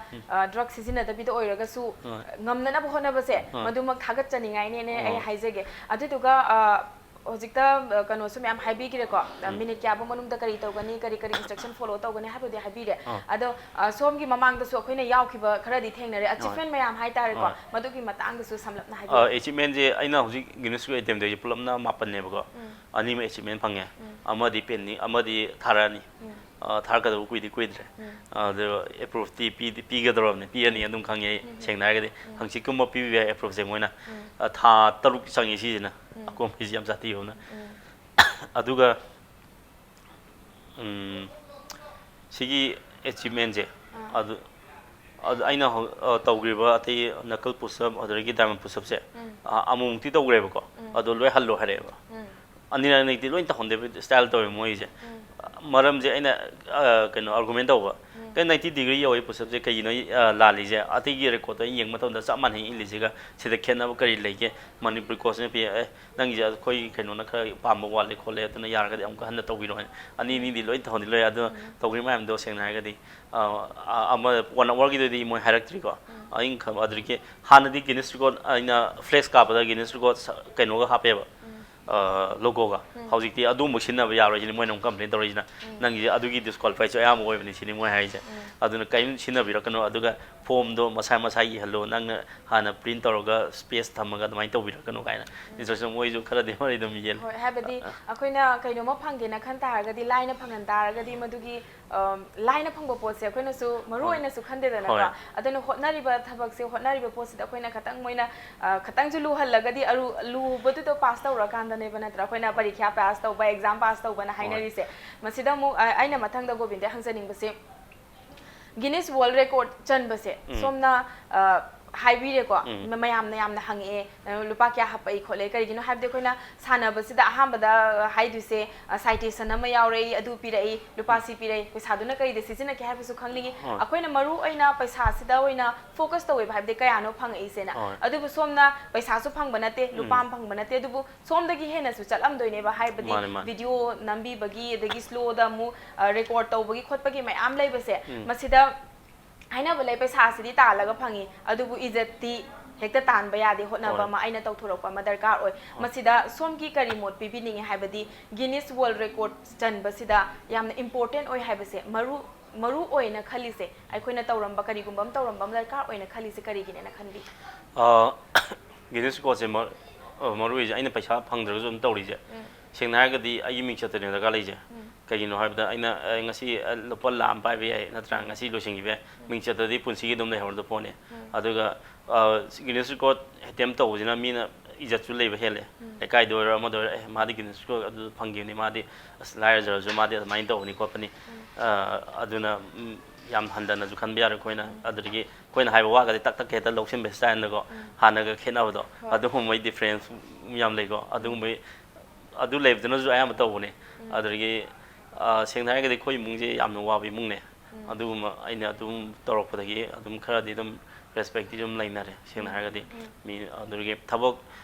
ꯗ꯭ꯔꯒ ꯁꯤꯖꯤꯟꯅꯗꯕꯤꯗ ꯑꯣꯏꯔꯒꯁꯨ ꯍꯣꯏ. ꯉꯝꯅꯅꯕ ꯍꯣꯠꯅꯕꯁꯦ ꯍꯣꯏ. ꯃꯗꯨꯃꯛ ꯊꯥꯒꯠꯆꯅꯤꯡꯉꯥꯏꯅꯦꯅ ꯑꯩ ꯍꯣꯏ. ꯍꯥꯏꯖꯒꯦ꯫ ꯑꯗꯨꯗꯨꯒ ꯑ, ꯍꯧꯖꯤꯛꯇ ꯑ, ꯀꯩꯅꯣꯁꯨ ꯃꯌꯥꯝ ꯍꯥꯏꯕꯤꯈ꯭ꯔꯦꯀꯣ꯫ ꯎꯝ. ꯃꯤꯅꯤꯠ ꯀꯌꯥꯕꯨ ꯃꯅꯨꯡꯗ ꯀꯔꯤ ꯇꯧꯒꯅꯤ, ꯀꯔꯤ ꯀꯔꯤ instruction follow ꯇꯧꯒꯅꯤ ꯍꯥꯏꯕꯗꯤ ꯍꯥꯏꯕꯤꯔꯦ꯫ ꯑꯥ. ꯑꯗꯣ ꯑ, ꯁꯣꯝꯒꯤ ꯃꯃꯥꯡꯗꯁꯨ ꯑꯩꯈꯣꯏꯅ ꯌꯥꯎꯈꯤꯕ ꯈꯔꯗꯤ ꯊꯦꯡꯅꯔꯦ, achievement ꯃꯌꯥꯝ ꯍꯥꯏꯇꯥꯔꯦꯀꯣ꯫ ꯍꯣꯏ. ꯃꯗꯨꯒꯤ ꯃꯇꯥꯡꯗꯁꯨ ꯁꯝꯂꯞꯅ ꯑ, ꯍꯥꯏꯕꯤꯌꯨ꯫ achievementꯁꯦ ꯑꯩꯅ ꯍꯧꯖꯤꯛ Guinness Record attempt ꯇꯧꯔꯤꯁꯦ ꯄꯨꯂꯞꯅ ꯃꯥꯄꯟꯅꯦꯕꯀꯣ꯫ ꯎꯝ. ꯑꯅꯤꯃꯛ achievement ꯐꯪꯉꯦ꯫ ꯎꯝ. ꯑꯃꯗꯤ pen ꯅꯤ, ꯑꯃꯗꯤ ꯊꯥꯔꯛꯑꯅꯤ꯫ ꯎꯝ. ꯑ, ꯊꯥꯔꯛꯀꯗꯕ ꯀꯨꯏꯗꯤ ꯀꯨꯏꯗ꯭ꯔꯦ꯫ ꯎꯝ. ꯑꯗꯣ approveꯇꯤ ꯄꯤꯗꯤ ꯄꯤꯒꯗꯧꯔꯕꯅꯤ, ꯄꯤꯔꯅꯤ ꯑꯗꯨꯝ ꯈꯪꯉꯦ ꯑꯩ꯫ ꯎꯝ. ꯁꯦꯡꯅ ꯍꯥꯏꯔꯒꯗꯤ ꯎꯝ. ꯍꯪꯆꯤꯠꯀꯨꯝꯕ ꯄꯤꯕ ꯌꯥꯏ approveꯁꯦ ꯃꯣꯏꯅ꯫ ꯎꯝ. ꯑ, ꯊꯥ ꯇꯔꯨꯛ ꯆꯪꯉꯤ ꯁꯤꯁꯤꯅ꯫ ꯎꯝ. ꯑꯀꯣꯟꯕꯩꯁꯤ ꯌꯥꯝ ꯁꯥꯊꯤꯕ ꯑꯃꯅ꯫ ꯎꯝ. ꯑꯗꯨꯒ ꯎꯝ, ꯁꯤꯒꯤ achievementꯁꯦ ꯑꯥ. ꯑꯗꯨ, ꯑꯗꯨ ꯑꯩꯅ ꯍꯧ-, ꯑ, ꯇꯧꯈ꯭ꯔꯤꯕ ꯑꯇꯩ knuckle push up ꯑꯗꯨꯗꯒꯤ diamond push upꯁꯦ, ꯎꯝ. ꯑ, ꯑꯃꯨꯛꯃꯨꯛꯇꯤ ꯇꯧꯈ꯭ꯔꯦꯕꯀꯣ꯫ ꯎꯝ. ꯑꯗꯣ ꯂꯣꯏ ꯍꯜꯂꯣ ꯍꯥꯏꯔꯛꯑꯦꯕ꯫ ꯎꯝ. ꯑꯅꯤꯔꯛ ꯑꯅꯤꯔꯛꯇꯤ ꯂꯣꯏ ꯇꯧꯍꯟꯗꯦꯕ, style ꯇꯧꯋꯦ ꯃꯣꯏꯁꯦ꯫ ꯎꯝ. ꯃꯔꯝꯁꯦ ꯑꯩꯅ, ꯑ, ꯀꯩꯅꯣ, argument ꯇꯧꯕ꯫ ꯎꯝ. ꯀꯩꯅꯣ ninety degree ꯌꯧꯋꯤ push upꯁꯦ ꯀꯩꯒꯤꯅꯣ, ꯑ, ꯂꯥꯜꯂꯤꯁꯦ? ꯑꯇꯩꯒꯤ recordꯇꯣ ꯑꯩꯅ ꯌꯦꯡꯕ ꯃꯇꯝꯗ ꯆꯞ ꯃꯥꯟꯅꯩ ꯏꯜꯂꯤꯁꯤꯒ, ꯁꯤꯗ ꯈꯦꯠꯅꯕ ꯀꯔꯤ ꯂꯩꯒꯦ? ꯃꯅꯤꯄꯨꯔꯤ coachꯅ ꯄꯤ, "ꯑꯦ, ꯅꯪꯒꯤꯁꯦ ꯑꯩꯈꯣꯏ ꯀꯩꯅꯣꯅ ꯈꯔ ꯄꯥꯝꯕ ꯋꯥꯠꯂꯦ ꯈꯣꯠꯂꯦ, ꯑꯗꯨꯅ ꯌꯥꯔꯒꯗꯤ ꯑꯃꯨꯛꯀ ꯍꯟꯅ ꯇꯧꯕꯤꯔꯣ" ꯍꯥꯏꯅ꯫ ꯑꯅꯤ ꯑꯅꯤꯗꯤ ꯂꯣꯏ ꯇꯧꯍꯟꯗꯤ ꯂꯣꯏ, ꯑꯗꯣ ꯎꯝ. ꯇꯧꯈ꯭ꯔꯤ ꯃꯌꯥꯝꯗꯣ ꯁꯦꯡꯅ ꯍꯥꯏꯔꯒꯗꯤ, ꯑ, ꯑ, ꯑꯃ one hourꯒꯤꯗꯨꯗꯤ ꯃꯣꯏ ꯍꯥꯏꯔꯛꯇ꯭ꯔꯤꯀꯣ꯫ ꯎꯝ. ꯑꯩꯅ ꯈꯟꯕ ꯑꯗꯨꯗꯒꯤ ꯍꯥꯟꯅꯗꯤ Guinness Record ꯑꯩꯅ flex ꯀꯥꯞꯄꯗ Guinness Record ꯀꯩꯅꯣꯒ ꯍꯥꯞꯄꯦꯕ, ꯎꯝ. ꯑ, logoꯒ꯫ ꯎꯝ. ꯍꯧꯖꯤꯛꯇꯤ ꯑꯗꯨꯒꯨꯝꯕ ꯁꯤꯖꯤꯟꯅꯕ ꯌꯥꯔꯣꯏ ꯁꯤꯅꯤ ꯃꯣꯏꯅ ꯑꯃꯨꯛ complain ꯇꯧꯔꯛꯏꯁꯤꯅ꯫ ꯎꯝ. "ꯅꯪꯒꯤꯁꯦ ꯑꯗꯨꯒꯤ disqualifyꯁꯨ ꯑꯌꯥꯝꯕ ꯑꯣꯏꯕꯅꯤ" ꯁꯤꯅꯤ ꯃꯣꯏ ꯍꯥꯏꯔꯤꯁꯦ꯫ ꯎꯝ. ꯑꯗꯨꯅ ꯀꯔꯤꯝ ꯁꯤꯖꯤꯟꯅꯕꯤꯔꯛꯀꯅꯣ, ꯑꯗꯨꯒ formꯗꯣ ꯃꯁꯥ ꯃꯁꯥꯒꯤ ꯏꯍꯜꯂꯣ, ꯅꯪꯅ ꯍꯥꯟꯅ print ꯇꯧꯔꯒ space ꯊꯝꯃꯒ ꯑꯗꯨꯃꯥꯏꯅ ꯇꯧꯕꯤꯔꯛꯀꯅꯣ ꯀꯥꯏꯅ instruction ꯃꯣꯏꯁꯨ ꯈꯔꯗꯤ ꯃꯔꯩ ꯑꯗꯨꯝ ꯌꯦꯜꯂꯦ꯫ ꯍꯣꯏ, ꯍꯥꯏꯕꯗꯤ ꯑꯩꯈꯣꯏꯅ ꯀꯩꯅꯣꯝꯃ ꯐꯪꯒꯦꯅ ꯈꯟ ꯇꯥꯔꯒꯗꯤ, ꯂꯥꯏꯅ ꯐꯪꯍꯟ ꯇꯥꯔꯒꯗꯤ, ꯃꯗꯨꯒꯤ, ꯑꯝ, ꯂꯥꯏꯅ ꯐꯪꯕ ꯄꯣꯠꯁꯦ ꯑꯩꯈꯣꯏꯅꯁꯨ ꯃꯔꯨ ꯍꯣꯏ. ꯑꯣꯏꯅꯁꯨ ꯈꯟꯗꯦꯗꯅꯀꯣ꯫ ꯍꯣꯏ. ꯑꯗꯨꯅ ꯍꯣꯠꯅꯔꯤꯕ ꯊꯕꯛꯁꯦ, ꯍꯣꯠꯅꯔꯤꯕ ꯄꯣꯠꯁꯤꯗ ꯑꯩꯈꯣꯏꯅ ꯈꯇꯪ ꯃꯣꯏꯅ, ꯑ, ꯈꯇꯪꯁꯨ ꯂꯨꯍꯜꯂꯒꯗꯤ, ꯑꯔꯨ-, ꯂꯨꯕꯗꯨꯗ pass ꯇꯧꯔꯀꯥꯟꯗꯅꯦꯕ ꯅꯠꯇ꯭ꯔꯥ ꯑꯩꯈꯣꯏꯅ ꯄꯔꯤꯈ꯭ꯌꯥ pass ꯇꯧꯕ, exam pass ꯇꯧꯕꯅ ꯍꯣꯏ. ꯍꯥꯏꯅꯔꯤꯁꯦ꯫ ꯃꯁꯤꯗ ꯑꯃꯨꯛ, ꯑ, ꯑꯩꯅ ꯃꯊꯪꯗ ꯒꯣꯕꯤꯟꯗ ꯍꯪꯖꯅꯤꯡꯕꯁꯦ, Guinness World Record ꯆꯟꯕꯁꯦ, ꯎꯝ. ꯁꯣꯝꯅ, ꯑ, ꯍꯥꯏꯕꯤꯔꯦꯀꯣ꯫ ꯎꯝ꯫ ꯃ-, ꯃꯌꯥꯝꯅ ꯌꯥꯝꯅ ꯍꯪꯉꯛꯑꯦ, "ꯑ, ꯂꯨꯄꯥ ꯀꯌꯥ ꯍꯥꯞꯄꯛꯏ ꯈꯣꯠꯂꯦ?" ꯀꯔꯤꯒꯤꯅꯣ ꯍꯥꯏꯕꯗꯤ ꯑꯩꯈꯣꯏꯅ ꯁꯥꯟꯅꯕꯁꯤꯗ ꯑꯍꯥꯟꯕꯗ, ꯑ, ꯍꯥꯏꯗꯣꯏꯁꯦ, ꯑ, citation ꯑꯃ ꯌꯥꯎꯔꯛꯏ, ꯑꯗꯨ ꯄꯤꯔꯛꯏ, ꯂꯨꯄꯥ ꯁꯤ ꯄꯤꯔꯛꯏ, ꯄꯩꯁꯥꯗꯨꯅ ꯀꯔꯤꯗ ꯁꯤꯖꯤꯟꯅꯒꯦ ꯍꯥꯏꯕꯁꯨ ꯈꯪꯅꯤꯡꯉꯤ꯫ ꯍꯣꯏ꯫ ꯑꯩꯈꯣꯏꯅ ꯃꯔꯨ ꯑꯣꯏꯅ ꯄꯩꯁꯥꯁꯤꯗ ꯑꯣꯏꯅ focus ꯇꯧꯋꯦꯕ, ꯍꯥꯏꯕꯗꯤ ꯀꯌꯥꯅꯣ ꯐꯪꯉꯛꯏꯁꯦꯅ꯫ ꯍꯣꯏ꯫ ꯑꯗꯨꯕꯨ ꯁꯣꯝꯅ ꯄꯩꯁꯥꯁꯨ ꯐꯪꯕ ꯅꯠꯇꯦ, ꯂꯨꯄꯥ ꯎꯝ꯫ ꯑꯃ ꯐꯪꯕ ꯅꯠꯇꯦ, ꯑꯗꯨꯕꯨ ꯁꯣꯝꯗꯒꯤ ꯍꯦꯟꯅꯁꯨ ꯆꯠꯂꯝꯗꯣꯏꯅꯦꯕ, ꯍꯥꯏꯕꯗꯤ ꯃꯥꯅꯦ, ꯃꯥꯅꯦ꯫ Video ꯅꯝꯕꯤꯕꯒꯤ, ꯑꯗꯒꯤ slowꯗ ꯑꯃꯨꯛ, ꯑ, record ꯇꯧꯕꯒꯤ ꯈꯣꯠꯄꯒꯤ ꯃꯌꯥꯝ ꯂꯩꯕꯁꯦ, ꯎꯝ꯫ ꯃꯁꯤꯗ ꯍꯥꯏꯅꯕ ꯂꯩ, ꯄꯩꯁꯥꯁꯤꯗꯤ ꯇꯥꯜꯂꯒ ꯐꯪꯉꯤ, ꯑꯗꯨꯕꯨ ꯏꯖꯠꯇꯤ ꯍꯦꯛꯇ ꯇꯥꯟꯕ ꯌꯥꯗꯦ, ꯍꯣꯠꯅꯕ ꯍꯣꯏ꯫ ꯑꯃ, ꯑꯩꯅ ꯇꯧꯊꯣꯔꯛꯄ ꯑꯃ ꯗꯔꯀꯥꯔ ꯑꯣꯏ꯫ ꯍꯣꯏ꯫ ꯃꯁꯤꯗ ꯁꯣꯝꯒꯤ ꯀꯔꯤ ꯃꯣꯠ ꯄꯤꯕꯤꯅꯤꯡꯉꯤ? ꯍꯥꯏꯕꯗꯤ Guinness World Record ꯆꯟꯕꯁꯤꯗ ꯌꯥꯝꯅ important ꯑꯣꯏ ꯍꯥꯏꯕꯁꯦ, ꯃꯔꯨ, ꯃꯔꯨ ꯑꯣꯏꯅ ꯈꯜꯂꯤꯁꯦ, ꯑꯩꯈꯣꯏꯅ ꯇꯧꯔꯝꯕ, ꯀꯔꯤꯒꯨꯝꯕ ꯑꯃ ꯇꯧꯔꯝꯕ ꯑꯃ ꯗꯔꯀꯥꯔ ꯑꯣꯏꯅ ꯈꯜꯂꯤꯁꯦ ꯀꯔꯤꯒꯤꯅꯦꯅ ꯈꯟꯕꯤ? ꯑ, Guinness Recordꯁꯦ ꯃ-, ꯑ, ꯃꯔꯨ ꯑꯣꯏꯁꯦ ꯑꯩꯅ ꯄꯩꯁꯥ ꯐꯪꯗ꯭ꯔꯒꯁꯨ ꯑꯗꯨꯝ ꯇꯧꯔꯤꯁꯦ꯫ ꯎꯝ꯫ ꯁꯦꯡꯅ ꯍꯥꯏꯔꯒꯗꯤ ꯑꯩꯒꯤ ꯃꯤꯡꯆꯠꯇꯅꯦ ꯗꯔꯀꯥꯔ ꯂꯩꯁꯦ꯫ ꯎꯝ꯫ ꯀꯩꯒꯤꯅꯣ ꯍꯥꯏꯕꯗ ꯑꯩꯅ, ꯑ, ꯉꯁꯤ, ꯑ, ꯂꯨꯄꯥ ꯂꯥꯈ ꯑꯃ ꯄꯥꯏꯕ ꯌꯥꯏ, ꯅꯠꯇ꯭ꯔꯥ? ꯎꯝ꯫ ꯉꯁꯤ ꯂꯣꯏꯁꯤꯟꯈꯤꯕ ꯌꯥꯏ꯫ ꯎꯝ꯫ ꯃꯤꯡꯆꯠꯇꯗꯤ ꯄꯨꯟꯁꯤꯒꯤ ꯑꯗꯨꯝ ꯂꯩꯍꯧꯔꯗꯧ ꯄꯣꯠꯅꯦ꯫ ꯎꯝ꯫ ꯑꯗꯨꯒ, ꯑ, Guinness Record attempt ꯇꯧꯕꯁꯤꯅ ꯃꯤꯅ ꯏꯖꯠꯁꯨ ꯂꯩꯕ ꯍꯦꯜꯂꯦ꯫ ꯎꯝ꯫ ꯂꯩꯀꯥꯏꯗ ꯑꯣꯏꯔꯣ, ꯑꯃꯗ ꯑꯣꯏꯔꯣ, "ꯑꯦ, ꯃꯥꯗꯤ Guinness Record ꯑꯗꯨ ꯐꯪꯈꯤꯕꯅꯤ, ꯃꯥꯗꯤ ꯑꯁ ꯂꯥꯏꯔꯖꯔꯁꯨ ꯃꯥꯗꯤ ꯑꯗꯨꯃꯥꯏꯅ ꯇꯧꯕꯅꯤ ꯈꯣꯠꯄꯅꯤ"꯫ ꯎꯝ꯫ ꯑ, ꯑꯗꯨꯅ, ꯎꯝ, ꯌꯥꯝ ꯍꯟꯊꯅꯁꯨ ꯈꯟꯕ ꯌꯥꯔꯣꯏ ꯑꯩꯈꯣꯏꯅ꯫ ꯎꯝ꯫ ꯑꯗꯨꯗꯒꯤ ꯑꯩꯈꯣꯏꯅ ꯍꯥꯏꯕ ꯋꯥꯒꯗꯤ ꯇꯛ ꯇꯛ ꯍꯦꯛꯇ ꯂꯧꯁꯤꯟꯕ styleꯗꯀꯣ, ꯎꯝ꯫ ꯍꯥꯟꯅꯒ ꯈꯦꯠꯅꯕꯗꯣ, ꯍꯣꯏ꯫ ꯑꯗꯨꯒꯨꯝꯕꯒꯤ difference ꯌꯥꯝ ꯂꯩꯀꯣ꯫ ꯎꯝ꯫ ꯑꯗꯨꯒꯨꯝꯕꯒꯤ, ꯑꯗꯨ ꯂꯩꯕꯗꯨꯅꯁꯨ ꯑꯌꯥꯝꯕ ꯇꯧꯕꯅꯦ꯫ ꯎꯝ꯫ ꯑꯗꯨꯗꯒꯤ, ꯑ, ꯁꯦꯡꯅ ꯍꯥꯏꯔꯒꯗꯤ ꯑꯩꯈꯣꯏ ꯏꯃꯨꯡꯁꯦ ꯌꯥꯝꯅ ꯋꯥꯕ ꯏꯃꯨꯡꯅꯦ꯫ ꯎꯝ꯫ ꯑꯗꯨꯒꯨꯝꯕ ꯑꯩꯅ ꯑꯗꯨꯝ ꯇꯧꯔꯛꯄꯗꯒꯤ ꯑꯗꯨꯝ ꯈꯔꯗꯤ ꯑꯗꯨꯝ respectꯇꯤ ꯑꯗꯨꯝ ꯂꯩꯅꯔꯦ, ꯁꯦꯡꯅ ꯎꯝ꯫ ꯍꯥꯏꯔꯒꯗꯤ꯫ ꯎꯝ꯫ ꯃꯤ ꯑꯗꯨꯗꯒꯤ ꯊꯕꯛ,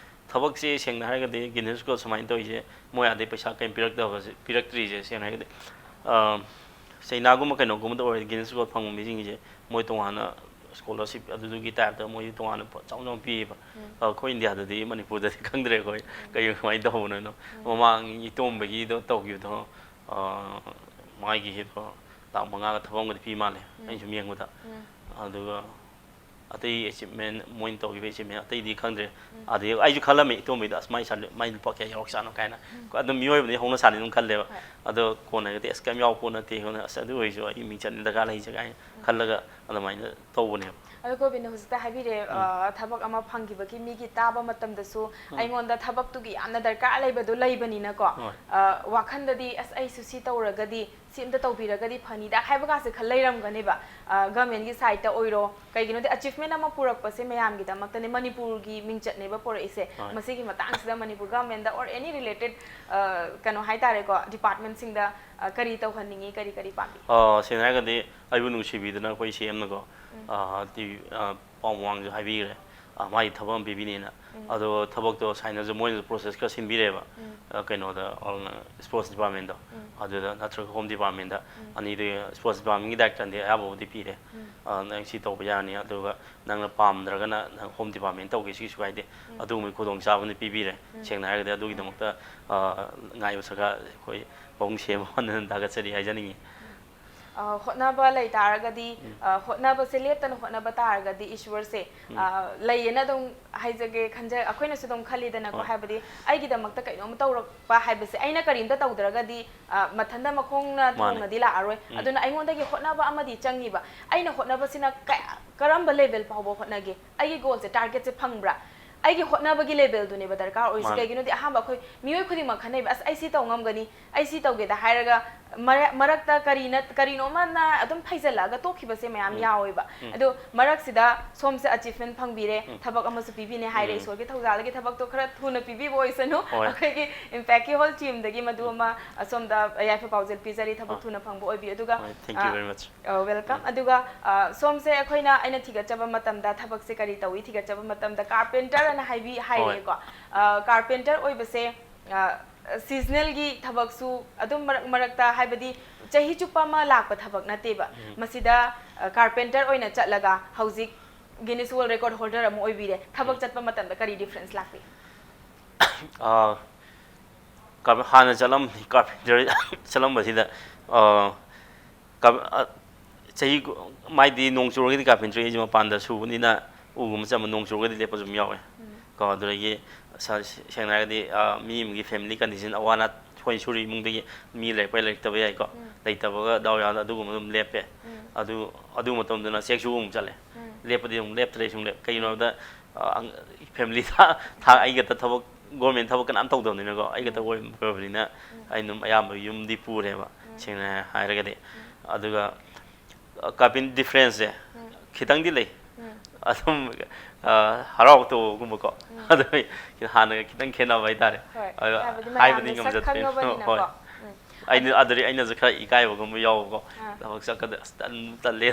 ꯊꯕꯛꯁꯦ ꯁꯦꯡꯅ ꯍꯥꯏꯔꯒꯗꯤ Guinness Record ꯁꯨꯃꯥꯏꯅ ꯇꯧꯔꯤꯁꯦ, ꯃꯣꯏ ꯑꯥꯗꯩ ꯄꯩꯁꯥ ꯀꯔꯤꯝ ꯄꯤꯔꯛꯇꯕꯁꯦ, ꯄꯤꯔꯛꯇ꯭ꯔꯤꯁꯦ, ꯁꯦꯡꯅ ꯍꯥꯏꯔꯒꯗꯤ, ꯑ, ꯆꯩꯅꯥꯒꯨꯝꯕ ꯀꯩꯅꯣꯒꯨꯝꯕꯗ ꯑꯣꯏꯔꯗꯤ Guinness Record ꯐꯪꯕ ꯃꯤꯁꯤꯡꯁꯦ ꯃꯣꯏ ꯇꯣꯉꯥꯟꯅ scholarship ꯑꯗꯨꯗꯨꯒꯤ typeꯇ ꯃꯣꯏ ꯇꯣꯉꯥꯟꯅ ꯄꯣꯠ ꯆꯥꯎꯅ ꯆꯥꯎꯅ ꯄꯤꯌꯦꯕ꯫ ꯎꯝ꯫ ꯑꯩꯈꯣꯏ ꯏꯟꯗꯤꯌꯥꯗꯗꯤ, ꯃꯅꯤꯄꯨꯔꯗꯗꯤ ꯈꯪꯗ꯭ꯔꯦ ꯑꯩꯈꯣꯏ ꯎꯝ꯫ ꯀꯩ ꯀꯃꯥꯏꯅ ꯇꯧꯕꯅꯣ꯫ ꯎꯝ꯫ ꯃꯃꯥꯡ ꯏꯇꯣꯝꯕꯒꯤꯗꯣ ꯇꯧꯈꯤꯕꯗꯣ, ꯑ, ꯃꯥꯒꯤ ꯍꯤꯠꯇꯣ ꯂꯥꯈ ꯃꯉꯥꯒ ꯊꯕꯛ ꯑꯃꯒꯗꯤ ꯄꯤ ꯃꯥꯜꯂꯦ, ꯎꯝ꯫ ꯑꯩꯅ ꯁꯨꯝ ꯌꯦꯡꯕꯗ꯫ ꯎꯝ꯫ ꯑꯗꯨꯒ ꯑꯇꯩ achievement, ꯃꯣꯏꯅ ꯇꯧꯈꯤꯕ achievement ꯑꯇꯩꯗꯤ ꯈꯪꯗ꯭ꯔꯦ꯫ ꯎꯝ꯫ ꯑꯗꯩ ꯑꯩꯁꯨ ꯈꯜꯂꯝꯃꯤ, ꯏꯇꯣꯝꯕꯤꯗ, "ꯑꯁ, ꯃꯥꯏ ꯁꯥꯟꯅ-, ꯃꯥꯏ ꯂꯨꯄꯥ ꯀꯌꯥ ꯌꯥꯎꯔꯛꯆꯥꯠꯅꯣ?" ꯀꯥꯏꯅ꯫ ꯎꯝ꯫ ꯑꯗꯨꯝ ꯃꯤꯑꯣꯏꯕꯗꯤ ꯍꯧꯅ ꯁꯥꯅꯤ ꯑꯗꯨꯝ ꯈꯜꯂꯦꯕ꯫ ꯍꯣꯏ꯫ ꯑꯗꯣ ꯀꯣꯟꯅꯒꯗꯤ, "ꯑꯁ, ꯀꯩꯝ ꯌꯥꯎ ꯄꯣꯠ ꯅꯠꯇꯦ, ꯍꯧꯅ, ꯑꯁ, ꯑꯗꯨ ꯑꯣꯏꯔꯁꯨ ꯑꯩ ꯃꯤꯡꯆꯠꯅꯤ ꯗꯔꯀꯥꯔ ꯂꯩꯁꯦ" ꯀꯥꯏꯅ ꯎꯝ꯫ ꯈꯜꯂꯒ ꯑꯗꯨꯃꯥꯏꯅ ꯇꯧꯕꯅꯦꯕ꯫ ꯑꯗꯣ ꯒꯣꯕꯤꯟꯅ ꯍꯧꯖꯤꯛꯇ ꯍꯥꯏꯕꯤꯔꯦ, ꯎꯝ꯫ ꯑ, ꯊꯕꯛ ꯑꯃ ꯐꯪꯈꯤꯕꯒꯤ ꯃꯤꯒꯤ ꯇꯥꯕ ꯃꯇꯝꯗꯁꯨ ꯎꯝ꯫ ꯑꯩꯉꯣꯟꯗ ꯊꯕꯛꯇꯨꯒꯤ ꯌꯥꯝꯅ ꯗꯔꯀꯥꯔ ꯂꯩꯕꯗꯣ ꯂꯩꯕꯅꯤꯅꯀꯣ, ꯍꯣꯏ꯫ ꯑ, ꯋꯥꯈꯟꯗꯗꯤ, "ꯑꯁ, ꯑꯩꯁꯨ ꯁꯤ ꯇꯧꯔꯒꯗꯤ ꯁꯤ ꯑꯝꯇ ꯇꯧꯕꯤꯔꯒꯗꯤ ꯐꯅꯤꯗ ꯍꯥꯏꯕꯒꯁꯦ ꯈꯔ ꯂꯩꯔꯝꯒꯅꯦꯕ꯫ ꯒꯚꯔꯟꯃꯦꯟꯒꯤ ꯁꯥꯏꯠꯇ ꯑꯣꯏꯔꯣ, ꯀꯩꯒꯤꯅꯣꯗꯤ ꯑꯆꯤꯞꯃꯦꯟ ꯑꯃ ꯄꯨꯔꯛꯄꯁꯦ ꯃꯌꯥꯝꯒꯤꯗꯃꯛꯇꯅꯦ, ꯃꯅꯤꯄꯨꯔꯒꯤ ꯃꯤꯡꯆꯠꯅꯦꯕ ꯄꯨꯔꯛꯏꯁꯦ꯫ ꯍꯣꯏ꯫ ꯃꯁꯤꯒꯤ ꯃꯇꯥꯡꯁꯤꯗ ꯃꯅꯤꯄꯨꯔ ꯒꯚꯔꯟꯃꯦꯟꯗ or any related ꯀꯩꯅꯣ ꯍꯥꯏꯇꯥꯔꯦꯀꯣ, ꯗꯤꯄꯥꯔꯠꯃꯦꯟꯁꯤꯡꯗ ꯀꯔꯤ ꯇꯧꯍꯟꯅꯤꯡꯉꯤ, ꯀꯔꯤ ꯀꯔꯤ ꯄꯥꯝꯕꯤ? ꯁꯦꯡꯅ ꯍꯥꯏꯔꯒꯗꯤ ꯑꯩꯕꯨ ꯅꯨꯡꯁꯤꯕꯤꯗꯨꯅ ꯑꯩꯈꯣꯏ ꯁꯤ ꯑꯦꯝꯅꯀꯣ ꯄꯥꯎ ꯃꯃꯥꯡꯁꯨ ꯍꯥꯏꯕꯤꯈ꯭ꯔꯦ, ꯃꯥꯒꯤ ꯊꯕꯛ ꯑꯃ ꯄꯤꯕꯤꯅꯦꯅ꯫ ꯑꯗꯣ ꯊꯕꯛꯇꯣ ꯁꯥꯏꯅꯁꯨ ꯃꯣꯏꯅꯁꯨ ꯄ꯭ꯔꯣꯁꯦꯁ ꯈꯔ ꯁꯤꯟꯕꯤꯔꯦꯕ, ꯀꯩꯅꯣꯗ, ꯏꯁꯄꯣꯔꯠꯁ ꯗꯤꯄꯥꯔꯠꯃꯦꯟꯗꯣ, ꯑꯗꯨꯗ ꯅꯠꯇ꯭ꯔꯒ ꯍꯣꯝ ꯗꯤꯄꯥꯔꯠꯃꯦꯟꯗ, ꯑꯅꯤꯗꯨ ꯏꯁꯄꯣꯔꯠꯁ ꯗꯤꯄꯥꯔꯠꯃꯦꯟꯒꯤ ꯗꯥꯏꯔꯦꯛꯇꯔꯗꯤ ꯑꯌꯥꯝꯕꯕꯨꯗꯤ ꯄꯤꯔꯦ꯫ ꯅꯪ ꯁꯤ ꯇꯧꯕ ꯌꯥꯅꯤ, ꯑꯗꯨꯒ ꯅꯪꯅ ꯄꯥꯝꯗ꯭ꯔꯒꯅ ꯅꯪ ꯍꯣꯝ ꯗꯤꯄꯥꯔꯠꯃꯦꯟ ꯇꯧꯒꯦ, ꯁꯤꯒꯤꯁꯨ ꯀꯥꯏꯗꯦ꯫ ꯑꯗꯨꯒꯨꯝꯕꯒꯤ ꯈꯨꯗꯣꯡꯆꯥꯕꯗꯤ ꯄꯤꯕꯤꯔꯦ꯫ ꯁꯦꯡꯅ ꯍꯥꯏꯔꯒꯗꯤ ꯑꯗꯨꯒꯤꯗꯃꯛꯇ ꯉꯥꯏꯕ ꯁꯔꯀꯥꯔ ꯑꯩꯈꯣꯏ ꯄꯥꯕꯨꯡ ꯁꯤ ꯑꯦꯝ ꯍꯟꯅ ꯍꯟꯅ ꯊꯥꯒꯠꯆꯔꯤ ꯍꯥꯏꯖꯅꯤꯡꯉꯤ꯫ ꯍꯣꯠꯅꯕ ꯂꯩ ꯇꯥꯔꯒꯗꯤ, ꯍꯣꯠꯅꯕꯁꯦ ꯂꯦꯞꯇꯅ ꯍꯣꯠꯅꯕ ꯇꯥꯔꯒꯗꯤ ꯏꯁꯣꯔꯁꯦ ꯂꯩꯌꯦꯅ ꯑꯗꯨꯝ ꯍꯥꯏꯖꯒꯦ, ꯈꯟꯖ ꯑꯩꯈꯣꯏꯅꯁꯨ ꯑꯗꯨꯝ ꯈꯜꯂꯤꯗꯅꯀꯣ꯫ ꯍꯣꯏ꯫ ꯍꯥꯏꯕꯗꯤ ꯑꯩꯒꯤꯗꯃꯛꯇ ꯀꯩꯅꯣꯝ ꯇꯧꯔꯛꯄ ꯍꯥꯏꯕꯁꯦ, ꯑꯩꯅ ꯀꯔꯤꯝꯇ ꯇꯧꯗ꯭ꯔꯒꯗꯤ ꯃꯊꯟꯇ ꯃꯈꯣꯡꯅ ꯊꯣꯡꯅꯗꯤ ꯂꯥꯛꯑꯔꯣꯏ꯫ ꯑꯗꯨꯅ ꯑꯩꯉꯣꯟꯗꯒꯤ ꯍꯣꯠꯅꯕ ꯑꯃꯗꯤ ꯆꯪꯉꯤꯕ꯫ ꯑꯩꯅ ꯍꯣꯠꯅꯕꯁꯤꯅ ꯀꯔꯝꯕ ꯂꯦꯚꯦꯜ ꯐꯥꯎꯕ ꯍꯣꯠꯅꯒꯦ, ꯑꯩꯒꯤ ꯒꯣꯜꯁꯦ, ꯇꯥꯔꯒꯦꯠꯁꯦ ꯐꯪꯕ꯭ꯔꯥ? ꯑꯩꯒꯤ ꯍꯣꯠꯅꯕꯒꯤ ꯂꯦꯚꯦꯜꯗꯨꯅꯦꯕ ꯗꯔꯀꯥꯔ ꯑꯣꯏꯔꯤꯁꯦ꯫ ꯀꯩꯒꯤꯅꯣꯗꯤ ꯑꯍꯥꯟꯕ ꯑꯩꯈꯣꯏ ꯃꯤꯑꯣꯏ ꯈꯨꯗꯤꯡꯃꯛ ꯈꯟꯅꯩꯕ, "ꯑꯁ, ꯑꯩ ꯁꯤ ꯇꯧ ꯉꯝꯒꯅꯤ, ꯑꯩ ꯁꯤ ꯇꯧꯒꯦꯗ" ꯍꯥꯏꯔꯒ ꯃꯔꯛ ꯃꯔꯛꯇ ꯀꯔꯤꯅ ꯀꯔꯤꯅꯣꯃꯅ ꯑꯗꯨꯝ ꯐꯩꯖꯜꯂꯛꯑꯒ ꯇꯣꯛꯈꯤꯕꯁꯦ ꯃꯌꯥꯝ ꯌꯥꯎꯋꯦꯕ꯫ ꯑꯗꯣ ꯃꯔꯛꯁꯤꯗ ꯁꯣꯝꯁꯦ ꯑꯆꯤꯞꯃꯦꯟ ꯐꯪꯕꯤꯔꯦ, ꯊꯕꯛ ꯑꯃꯁꯨ ꯄꯤꯕꯤꯅꯦ ꯍꯥꯏꯔꯦ꯫ ꯏꯁꯣꯔꯒꯤ ꯊꯧꯖꯥꯜꯒꯤ ꯊꯕꯛꯇꯣ ꯈꯔ ꯊꯨꯅ ꯄꯤꯕꯤꯕ ꯑꯣꯏꯁꯅꯨ꯫ ꯍꯣꯏ꯫ ꯑꯩꯈꯣꯏꯒꯤ ꯏꯝꯄꯦꯛꯀꯤ ꯍꯣꯜ ꯇꯤꯝꯗꯒꯤ ꯃꯗꯨ ꯑꯃ ꯑꯁꯣꯝꯗ ꯌꯥꯏꯐ ꯄꯥꯎꯖꯦꯜ ꯄꯤꯖꯔꯤ, ꯊꯕꯛ ꯊꯨꯅ ꯐꯪꯕ ꯑꯣꯏꯕꯤꯌꯨ꯫ ꯑꯗꯨꯒ, ꯍꯣꯏ, thank you very much꯫ Welcome꯫ ꯑꯗꯨꯒ ꯁꯣꯝꯁꯦ ꯑꯩꯈꯣꯏꯅ, ꯑꯩꯅ ꯊꯤꯒꯠꯆꯕ ꯃꯇꯝꯗ, ꯊꯕꯛꯁꯦ ꯀꯔꯤ ꯇꯧꯏ ꯊꯤꯒꯠꯆꯕ ꯃꯇꯝꯗ, ꯀꯥꯔꯄꯦꯟꯇꯔ ꯑꯅ ꯍꯥꯏꯕꯤ ꯍꯥꯏꯔꯛꯑꯦꯀꯣ꯫ ꯀꯥꯔꯄꯦꯟꯇꯔ ꯑꯣꯏꯕꯁꯦ ꯁꯤꯖꯅꯦꯜꯒꯤ ꯊꯕꯛꯁꯨ ꯑꯗꯨꯝ ꯃꯔꯛ ꯃꯔꯛꯇ, ꯍꯥꯏꯕꯗꯤ ꯆꯍꯤ ꯆꯨꯞꯄ ꯑꯃ ꯂꯥꯛꯄ ꯊꯕꯛ ꯅꯠꯇꯦꯕ꯫ ꯃꯁꯤꯗ ꯀꯥꯔꯄꯦꯟꯇꯔ ꯑꯣꯏꯅ ꯆꯠꯂꯒ ꯍꯧꯖꯤꯛ ꯒꯤꯅꯤꯁ ꯋꯥꯔꯜ ꯔꯦꯀꯣꯔꯗ ꯍꯣꯜꯗꯔ ꯑꯃ ꯑꯣꯏꯕꯤꯔꯦ꯫ ꯊꯕꯛ ꯆꯠꯄ ꯃꯇꯝꯗ ꯀꯔꯤ ꯗꯤꯐ꯭ꯔꯦꯟꯁ ꯂꯥꯛꯄꯤ? ꯍꯥꯟꯅ ꯆꯠꯂꯝꯃꯤ ꯀꯥꯔꯄꯦꯟꯇꯔ ꯆꯠꯂꯝꯕꯁꯤꯗ ꯆꯍꯤ, ꯃꯥꯏꯗꯤ ꯅꯣꯡ ꯆꯨꯔꯒꯗꯤ ꯀꯥꯔꯄꯦꯟꯇꯔꯤ ꯑꯩꯁꯦ ꯃꯄꯥꯟꯗ ꯁꯨꯕꯅꯤꯅ ꯎꯒꯨꯝꯕ ꯆꯟꯕ, ꯅꯣꯡ ꯆꯨꯔꯒꯗꯤ ꯂꯦꯞꯄꯁꯨ ꯑꯗꯨꯝ ꯌꯥꯎꯋꯦ꯫ ꯀꯣ ꯑꯗꯨꯗꯒꯤ ꯁꯦꯡꯅ ꯍꯥꯏꯔꯒꯗꯤ ꯃꯤ ꯑꯃꯒꯤ ꯐꯦꯃꯤꯂꯤ ꯀꯟꯗꯤꯁꯟ, ꯑꯋꯥ ꯑꯅꯥ, ꯑꯩꯈꯣꯏꯅ ꯁꯨꯔꯤ ꯏꯃꯨꯡꯗꯒꯤ ꯃꯤ ꯂꯩꯔꯛꯄ ꯂꯩꯔꯛꯇꯕ ꯌꯥꯏꯀꯣ꯫ ꯂꯩꯇꯕꯒ ꯗꯥꯎ ꯌꯥꯗ ꯑꯗꯨꯒꯨꯝꯕ ꯑꯗꯨꯝ ꯂꯦꯞꯄꯦ꯫ ꯑꯗꯨ ꯑꯗꯨ ꯃꯇꯝꯗꯨꯅ ꯆꯦꯛꯁꯨ ꯑꯃꯨꯛ ꯆꯠꯂꯦ꯫ ꯂꯦꯞꯄꯗꯤ ꯑꯃꯨꯛ ꯂꯦꯞꯇ꯭ꯔꯦ, ꯁꯨꯝ ꯂꯦꯞ꯫ ꯀꯩꯒꯤꯅꯣ ꯍꯥꯏꯕꯗ ꯐꯦꯃꯤꯂꯤ ꯊꯥ ꯊꯥ ꯑꯩ ꯈꯛꯇ ꯊꯕꯛ, ꯒꯣꯔꯃꯦꯟ ꯊꯕꯛ ꯀꯅꯥꯝ ꯇꯧꯗꯕꯅꯤꯅꯀꯣ, ꯑꯩ ꯈꯛꯇ ꯑꯣꯏꯕꯅꯤꯅ ꯑꯩꯅ ꯑꯗꯨꯝ ꯑꯌꯥꯝꯕ ꯌꯨꯝꯗꯤ ꯄꯨꯔꯦꯕ꯫ ꯁꯦꯡꯅ ꯍꯥꯏꯔꯒꯗꯤ꯫ ꯑꯗꯨꯒ ꯀꯥꯄꯤꯟ ꯗꯤꯐ꯭ꯔꯦꯟꯁꯁꯦ ꯈꯤꯇꯪꯗꯤ ꯂꯩ꯫ ꯑꯗꯨꯝ ꯍꯔꯥꯎ ꯇꯧꯕꯒꯨꯝꯕꯀꯣ꯫ ꯑꯗꯨ ꯍꯥꯟꯅꯒ ꯈꯤꯇꯪ ꯈꯦꯠꯅꯕ ꯍꯥꯏꯇꯥꯔꯦ꯫ ꯍꯥꯏꯕꯗꯤ ꯃꯌꯥꯝꯅ ꯁꯛ ꯈꯪꯉꯕꯅꯤꯅꯀꯣ꯫ ꯑꯩꯅ ꯑꯗꯨꯗꯤ ꯑꯩꯅꯁꯨ ꯈꯔ ꯏꯀꯥꯏꯕꯒꯨꯝꯕ ꯌꯥꯎꯕꯀꯣ꯫ ꯊꯕꯛ ꯆꯠꯀꯗ ꯑꯁ ꯇꯜꯂꯦ꯫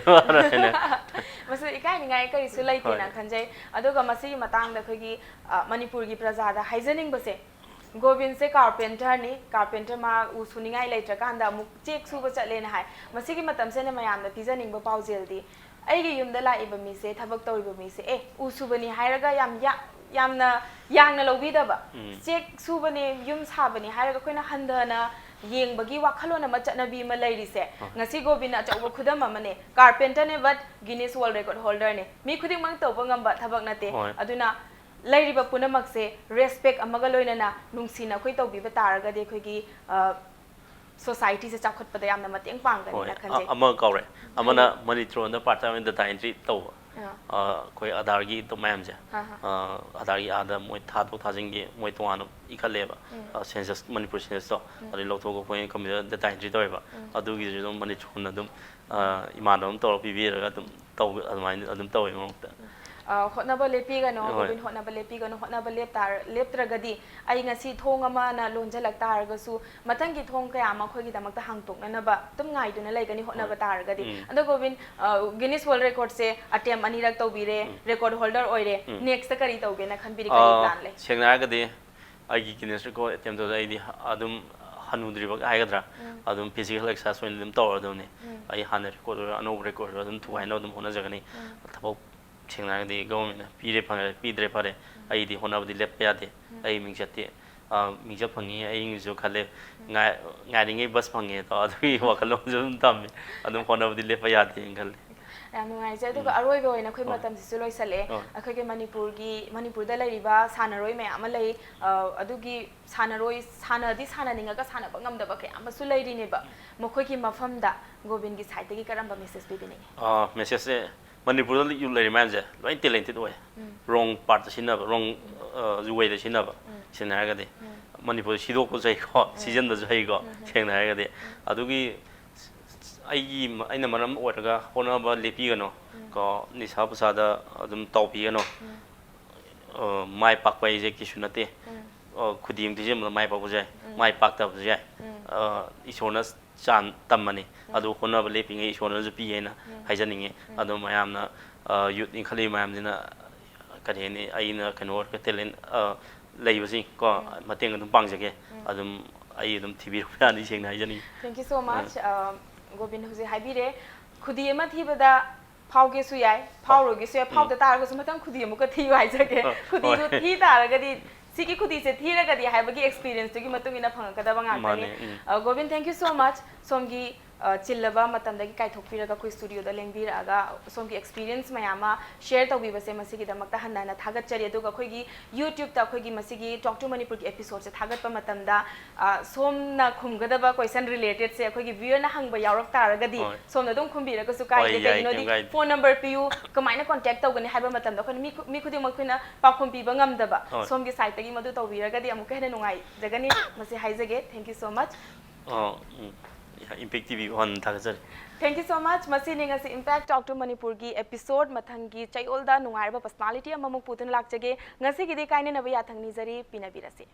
ꯃꯁꯤ ꯏꯀꯥꯏꯅꯤꯡꯉꯥꯏ ꯀꯔꯤꯁꯨ ꯂꯩꯇꯦꯅ ꯈꯟꯖꯩ꯫ ꯑꯗꯨꯒ ꯃꯁꯤꯒꯤ ꯃꯇꯥꯡꯗ ꯑꯩꯈꯣꯏꯒꯤ ꯃꯅꯤꯄꯨꯔꯒꯤ ꯄ꯭ꯔꯖꯥꯗ ꯍꯥꯏꯖꯅꯤꯡꯕꯁꯦ, ꯒꯣꯕꯤꯟꯁꯦ ꯀꯥꯔꯄꯦꯟꯇꯔꯅꯤ꯫ ꯀꯥꯔꯄꯦꯟꯇꯔ ꯃꯥ ꯎ ꯁꯨꯅꯤꯡꯉꯥꯏ ꯂꯩꯇ꯭ꯔꯀꯥꯟꯗ ꯑꯃꯨꯛ ꯆꯦꯛ ꯁꯨꯕ ꯆꯠꯂꯦꯅ ꯍꯥꯏ꯫ ꯃꯁꯤꯒꯤ ꯃꯇꯝꯁꯤꯅ ꯃꯌꯥꯝꯅ ꯄꯤꯖꯅꯤꯡꯕ ꯄꯥꯎꯖꯦꯜꯗꯤ, ꯑꯩꯒꯤ ꯌꯨꯝꯗ ꯂꯥꯛꯏꯕ ꯃꯤꯁꯦ, ꯊꯕꯛ ꯇꯧꯔꯤꯕ ꯃꯤꯁꯦ, ꯑꯦ, ꯎ ꯁꯨꯕꯅꯤ ꯍꯥꯏꯔꯒ ꯌꯥꯝ ꯌꯥ- ꯌꯥꯝꯅ ꯌꯥꯡꯅ ꯂꯧꯕꯤꯗꯕ, ꯆꯦꯛ ꯁꯨꯕꯅꯦ, ꯌꯨꯝ ꯁꯥꯕꯅꯦ ꯍꯥꯏꯔꯒ ꯑꯩꯈꯣꯏꯅ ꯍꯟꯊꯅ ꯌꯦꯡꯕꯒꯤ ꯋꯥꯈꯜꯂꯣꯟ ꯑꯃ ꯆꯠꯅꯕꯤ ꯑꯃ ꯂꯩꯔꯤꯁꯦ꯫ ꯉꯁꯤ ꯒꯣꯕꯤꯟꯅ ꯑꯆꯧꯕ ꯈꯨꯗꯝ ꯑꯃꯅꯦ꯫ ꯀꯥꯔꯄꯦꯟꯇꯔꯅꯦ, but Guinness World Record holderꯅꯦ꯫ ꯃꯤ ꯈꯨꯗꯤꯡꯃꯛ ꯇꯧꯕ ꯉꯝꯕ ꯊꯕꯛ ꯅꯠꯇꯦ꯫ ꯑꯗꯨꯅ ꯂꯩꯔꯤꯕ ꯄꯨꯝꯅꯃꯛꯁꯦ respect ꯑꯃꯒ ꯂꯣꯏꯅꯅ ꯅꯨꯡꯁꯤꯅ ꯑꯩꯈꯣꯏ ꯇꯧꯕꯤꯕ ꯇꯥꯔꯒꯗꯤ ꯑꯩꯈꯣꯏꯒꯤ societyꯁꯦ ꯆꯥꯎꯈꯠꯄꯗ ꯌꯥꯝꯅ ꯃꯇꯦꯡ ꯄꯥꯡꯒꯅꯤꯅ ꯈꯟꯖꯩ꯫ ꯑꯃ ꯀꯥꯎꯔꯦ꯫ ꯑꯃꯅ money ꯊ꯭ꯔꯣꯟꯗ part time data entry ꯇꯧꯕ꯫ ꯑꯩꯈꯣꯏ ꯑꯥꯙꯥꯔꯒꯤ ꯃꯌꯥꯝꯁꯦ, ꯑꯥꯙꯥꯔꯒꯤ ꯑꯥꯗ ꯃꯣꯏ ꯊꯥꯗꯣꯛ ꯊꯥꯖꯤꯟꯒꯤ ꯃꯣꯏ ꯇꯣꯉꯥꯟꯅ ꯏꯈꯠꯂꯦꯕ꯫ Census, ꯃꯅꯤꯄꯨꯔ censusꯇꯣ ꯑꯗꯨꯗꯩ ꯂꯧꯊꯣꯛꯑꯒ ꯑꯩꯈꯣꯏꯅ computer data entry ꯇꯧꯋꯦꯕ꯫ ꯑꯗꯨꯒꯤꯁꯨ ꯑꯗꯨꯝ ꯃꯅꯤ ꯊ꯭ꯔꯣꯟꯅ ꯑꯗꯨꯝ ꯏꯃꯥꯟꯅꯕ ꯑꯃ ꯇꯧꯔꯒ ꯄꯤꯕꯤꯔꯒ ꯑꯗꯨꯝ ꯇꯧꯕ, ꯑꯗꯨꯃꯥꯏꯅ ꯑꯗꯨꯝ ꯇꯧꯋꯦ ꯃꯔꯛꯇ꯫ ꯍꯣꯠꯅꯕ ꯂꯦꯞꯄꯤꯒꯅꯨ, ꯒꯣꯕꯤꯟ, ꯍꯣꯠꯅꯕ ꯂꯦꯞꯄꯤꯒꯅꯨ꯫ ꯍꯣꯠꯅꯕ ꯂꯦꯞ ꯇꯥꯔ- ꯂꯦꯞꯇ꯭ꯔꯒꯗꯤ ꯑꯩ ꯉꯁꯤ ꯊꯣꯡ ꯑꯃꯅ ꯂꯣꯟꯖꯜꯂꯛ ꯇꯥꯔꯒꯁꯨ ꯃꯊꯪꯒꯤ ꯊꯣꯡ ꯀꯌꯥ ꯑꯃ ꯑꯩꯈꯣꯏꯒꯤꯗꯃꯛꯇ ꯍꯥꯡꯇꯣꯛꯅꯅꯕ ꯑꯗꯨꯝ ꯉꯥꯏꯗꯨꯅ ꯂꯩꯒꯅꯤ ꯍꯣꯠꯅꯕ ꯇꯥꯔꯒꯗꯤ꯫ ꯑꯗꯣ ꯒꯣꯕꯤꯟ, Guinness World Recordꯁꯦ attempt ꯑꯅꯤꯔꯛ ꯇꯧꯕꯤꯔꯦ, record holder ꯑꯣꯏꯔꯦ, nextꯇ ꯀꯔꯤ ꯇꯧꯒꯦꯅ ꯈꯟꯕꯤꯔꯤ, ꯀꯔꯤ plan ꯂꯩ? ꯁꯦꯡꯅ ꯍꯥꯏꯔꯒꯗꯤ ꯑꯩꯒꯤ Guinness Record attempt ꯇꯧꯕꯗ ꯑꯩꯗꯤ ꯑꯗꯨꯝ ꯍꯅꯨꯗ꯭ꯔꯤꯕ ꯍꯥꯏꯒꯗ꯭ꯔꯥ, ꯑꯗꯨꯝ physical exercise ꯑꯣꯏꯅ ꯑꯗꯨꯝ ꯇꯧꯔꯗꯧꯅꯤ꯫ ꯑꯩ ꯍꯥꯟꯅ record ꯑꯣꯏꯔꯣ ꯑꯅꯧꯕ record ꯑꯣꯏꯔꯣ ꯑꯗꯨꯝ ꯊꯨꯒꯥꯏꯅꯕ ꯑꯗꯨꯝ ꯍꯣꯠꯅꯖꯒꯅꯤ꯫ ꯊꯕꯛ ꯁꯦꯡꯅ ꯍꯥꯏꯔꯒꯗꯤ governmentꯅ ꯄꯤꯔꯦ ꯐꯔꯦ, ꯄꯤꯗ꯭ꯔꯦ ꯐꯔꯦ, ꯑꯩꯗꯤ ꯍꯣꯠꯅꯕꯗꯤ ꯂꯦꯞꯄ ꯌꯥꯗꯦ꯫ ꯑꯩ ꯃꯤꯡꯆꯠꯇꯤ, ꯃꯤꯡꯆꯠ ꯐꯪꯉꯤ ꯑꯩꯅꯁꯨ ꯈꯜꯂꯦ꯫ ꯉꯥꯏ- ꯉꯥꯏꯔꯤꯉꯩ bus ꯐꯪꯉꯦ ꯇꯧ ꯑꯗꯨꯒꯤ ꯋꯥꯈꯜꯂꯣꯟꯁꯨ ꯑꯗꯨꯝ ꯊꯝꯃꯤ꯫ ꯑꯗꯨꯝ ꯍꯣꯠꯅꯕꯗꯤ ꯂꯦꯞꯄ ꯌꯥꯗꯦꯅ ꯈꯜꯂꯦ꯫ ꯌꯥꯝ ꯅꯨꯡꯉꯥꯏꯖꯩ꯫ ꯑꯗꯨꯒ ꯑꯔꯣꯏꯕ ꯑꯣꯏꯅ ꯑꯩꯈꯣꯏ ꯃꯇꯝꯁꯤꯁꯨ ꯂꯣꯏꯁꯜꯂꯛꯑꯦ꯫ ꯑꯩꯈꯣꯏꯒꯤ ꯃꯅꯤꯄꯨꯔꯒꯤ, ꯃꯅꯤꯄꯨꯔꯗ ꯂꯩꯔꯤꯕ ꯁꯥꯟꯅꯔꯣꯏ ꯃꯌꯥꯝ ꯑꯃ ꯂꯩ꯫ ꯑꯗꯨꯒꯤ ꯁꯥꯟꯅꯔꯣꯏ, ꯁꯥꯟꯅꯗꯤ ꯁꯥꯟꯅꯅꯤꯡꯉꯒ ꯁꯥꯟꯅꯕ ꯉꯝꯗꯕ ꯀꯌꯥ ꯑꯃꯁꯨ ꯂꯩꯔꯤꯅꯦꯕ꯫ ꯃꯈꯣꯏꯒꯤ ꯃꯐꯝꯗ ꯒꯣꯕꯤꯟꯒꯤ sideꯇꯒꯤ ꯀꯔꯝꯕ message ꯄꯤꯕꯤꯅꯤꯡꯉꯤ? Messageꯁꯦ ꯃꯅꯤꯄꯨꯔꯗ ꯂꯩꯔꯤ ꯃꯌꯥꯝꯁꯦ ꯂꯣꯏ talented ꯑꯣꯏ꯫ Wrong partꯇ ꯁꯤꯖꯤꯟꯅꯕ, wrong wayꯗ ꯁꯤꯖꯤꯟꯅꯕ, ꯁꯦꯡꯅ ꯍꯥꯏꯔꯒꯗꯤ꯫ ꯃꯅꯤꯄꯨꯔꯗ ꯁꯤꯗꯣꯛꯄꯁꯨ ꯍꯩꯀꯣ, ꯁꯤꯖꯤꯟꯕꯁꯨ ꯍꯩꯀꯣ, ꯁꯦꯡꯅ ꯍꯥꯏꯔꯒꯗꯤ꯫ ꯑꯗꯨꯒꯤ ꯑꯩꯒꯤ, ꯑꯩꯅ ꯃꯔꯝ ꯑꯣꯏꯔꯒ ꯍꯣꯠꯅꯕ ꯂꯦꯞꯄꯤꯒꯅꯨ ꯀꯣ, ꯅꯤꯁꯥ ꯄꯨꯁꯥꯗ ꯑꯗꯨꯝ ꯇꯥꯎꯕꯤꯒꯅꯨ꯫ ꯑ, ꯃꯥꯏ ꯄꯥꯛꯄ ꯍꯥꯏꯁꯦ ꯀꯩꯁꯨ ꯅꯠꯇꯦ꯫ ꯑ, ꯈꯨꯗꯤ ꯑꯃ ꯊꯤꯖꯤꯟꯕꯗ ꯃꯥꯏ ꯄꯥꯛꯄꯁꯨ ꯌꯥꯏ, ꯃꯥꯏ ꯄꯥꯛꯇꯕꯁꯨ ꯌꯥꯏ꯫ ꯑ, ꯏꯁꯣꯔꯅ ꯆꯥꯟ ꯇꯝꯃꯅꯤ꯫ ꯑꯗꯨ ꯍꯣꯠꯅꯕ ꯂꯦꯞꯄꯤꯉꯩ ꯏꯁꯣꯔꯅꯁꯨ ꯄꯤ ꯍꯥꯏꯅ ꯍꯥꯏꯖꯅꯤꯡꯉꯤ꯫ ꯑꯗꯣ ꯃꯌꯥꯝꯅ, ꯑ, ꯌꯨꯠ ꯏꯟꯈꯠꯂꯛꯏꯕ ꯃꯌꯥꯝꯁꯤꯅ, ꯀꯔꯤ ꯍꯥꯏꯅꯤ, ꯑꯩꯅ ꯀꯩꯅꯣ ꯑꯣꯏꯔꯒ ꯇꯦꯂꯦꯟ, ꯑ, ꯂꯩꯕꯁꯤꯡ ꯀꯣ, ꯃꯇꯦꯡ ꯑꯗꯨꯝ ꯄꯥꯡꯖꯒꯦ꯫ ꯑꯗꯨꯝ ꯑꯩ ꯑꯗꯨꯝ ꯊꯤꯕꯤꯔꯛꯄ ꯌꯥꯅꯤ, ꯁꯦꯡꯅ ꯍꯥꯏꯖꯅꯤꯡꯉꯤ꯫ Thank you so much꯫ ꯑ, ꯒꯣꯕꯤꯟ ꯍꯧꯖꯤꯛ ꯍꯥꯏꯕꯤꯔꯦ, ꯈꯨꯗꯤ ꯑꯃ ꯊꯤꯕꯗ ꯐꯥꯎꯒꯦꯁꯨ ꯌꯥꯏ, ꯐꯥꯎꯔꯣꯏꯒꯦꯁꯨ ꯌꯥꯏ, ꯐꯥꯎꯗ ꯇꯥꯔꯒꯁꯨ ꯃꯊꯪ ꯈꯨꯗꯤ ꯑꯃꯨꯛꯀ ꯊꯤꯌꯨ ꯍꯥꯏꯖꯒꯦ꯫ ꯈꯨꯗꯤꯗꯨ ꯊꯤ ꯇꯥꯔꯒꯗꯤ, ꯁꯤꯒꯤ ꯈꯨꯗꯤꯁꯦ ꯊꯤꯔꯒꯗꯤ ꯍꯥꯏꯕꯒꯤ experience ꯇꯨꯒꯤ ꯃꯇꯨꯡ ꯏꯟꯅ ꯐꯪꯉꯛꯀꯗꯕ ꯉꯥꯛꯇꯅꯤ꯫ ꯃꯥꯅꯦ, ꯎꯝ꯫ ꯑ, Gobin, thank you so much꯫ ꯁꯣꯝꯒꯤ, ꯑ, ꯆꯤꯜꯂꯕ ꯃꯇꯝꯗꯒꯤ ꯀꯥꯏꯊꯣꯛꯄꯤꯔꯒ ꯑꯩꯈꯣꯏ studio ꯗ ꯂꯦꯡꯕꯤꯔꯛꯑꯒ ꯁꯣꯝꯒꯤ experience ꯃꯌꯥꯝ ꯑꯃ share ꯇꯧꯕꯤꯕꯁꯦ ꯃꯁꯤꯒꯤꯗꯃꯛꯇ ꯍꯟꯅ ꯍꯟꯅ ꯊꯥꯒꯠꯆꯔꯤ꯫ ꯑꯗꯨꯒ ꯑꯩꯈꯣꯏꯒꯤ YouTube ꯇ ꯑꯩꯈꯣꯏꯒꯤ ꯃꯁꯤꯒꯤ Talk to Manipur ꯒꯤ episode ꯁꯦ ꯊꯥꯒꯠꯄ ꯃꯇꯝꯗ, ꯑ, ꯁꯣꯝꯅ ꯈꯨꯝꯒꯗꯕ question related ꯁꯦ ꯑꯩꯈꯣꯏꯒꯤ viewer ꯅ ꯍꯪꯕ ꯌꯥꯎꯔꯛ ꯇꯥꯔꯒꯗꯤ ꯍꯣꯏ꯫ ꯁꯣꯝꯅ ꯑꯗꯨꯝ ꯈꯨꯝꯕꯤꯔꯒꯁꯨ ꯍꯣꯏ, ꯀꯥꯏꯗꯦ꯫ ꯌꯥꯏ, ꯀꯩꯒꯤꯅꯣꯗꯤ ꯀꯩꯝ ꯀꯥꯏꯗꯦ꯫ Phone number ꯄꯤꯌꯨ, ꯀꯃꯥꯏꯅ contact ꯇꯧꯒꯅꯤ ꯍꯥꯏꯕ ꯃꯇꯝꯗ ꯑꯩꯈꯣꯏꯅ ꯃꯤ ꯈꯨ-, ꯃꯤ ꯈꯨꯗꯤꯡꯃꯛ ꯑꯩꯈꯣꯏꯅ ꯄꯥꯎꯈꯨꯝ ꯄꯤꯕ ꯉꯝꯗꯕ꯫ ꯍꯣꯏ꯫ ꯁꯣꯝꯒꯤ side ꯇꯒꯤ ꯃꯗꯨ ꯇꯧꯕꯤꯔꯒꯗꯤ ꯑꯃꯨꯛꯀ ꯍꯦꯟꯅ ꯅꯨꯡꯉꯥꯏꯖꯒꯅꯤ꯫ ꯃꯁꯤ ꯍꯥꯏꯖꯒꯦ꯫ Thank you so much꯫ ꯑꯣ, ꯎꯝ꯫ Impact T V ꯕꯨ ꯍꯟꯅ ꯊꯥꯒꯠꯆꯔꯤ꯫ Thank you so much꯫ ꯃꯁꯤꯅꯤ ꯉꯁꯤ Impact Talk to Manipur ꯒꯤ episode꯫ ꯃꯊꯪꯒꯤ ꯆꯌꯣꯜꯗ ꯅꯨꯡꯉꯥꯏꯔꯕ personality ꯑꯃꯃꯨꯛ ꯄꯨꯗꯨꯅ ꯂꯥꯛꯆꯒꯦ꯫ ꯉꯁꯤꯒꯤꯗꯤ ꯀꯥꯏꯅꯅꯕ ꯌꯥꯊꯪ ꯅꯤꯖꯔꯤ, ꯄꯤꯅꯕꯤꯔꯁꯤ꯫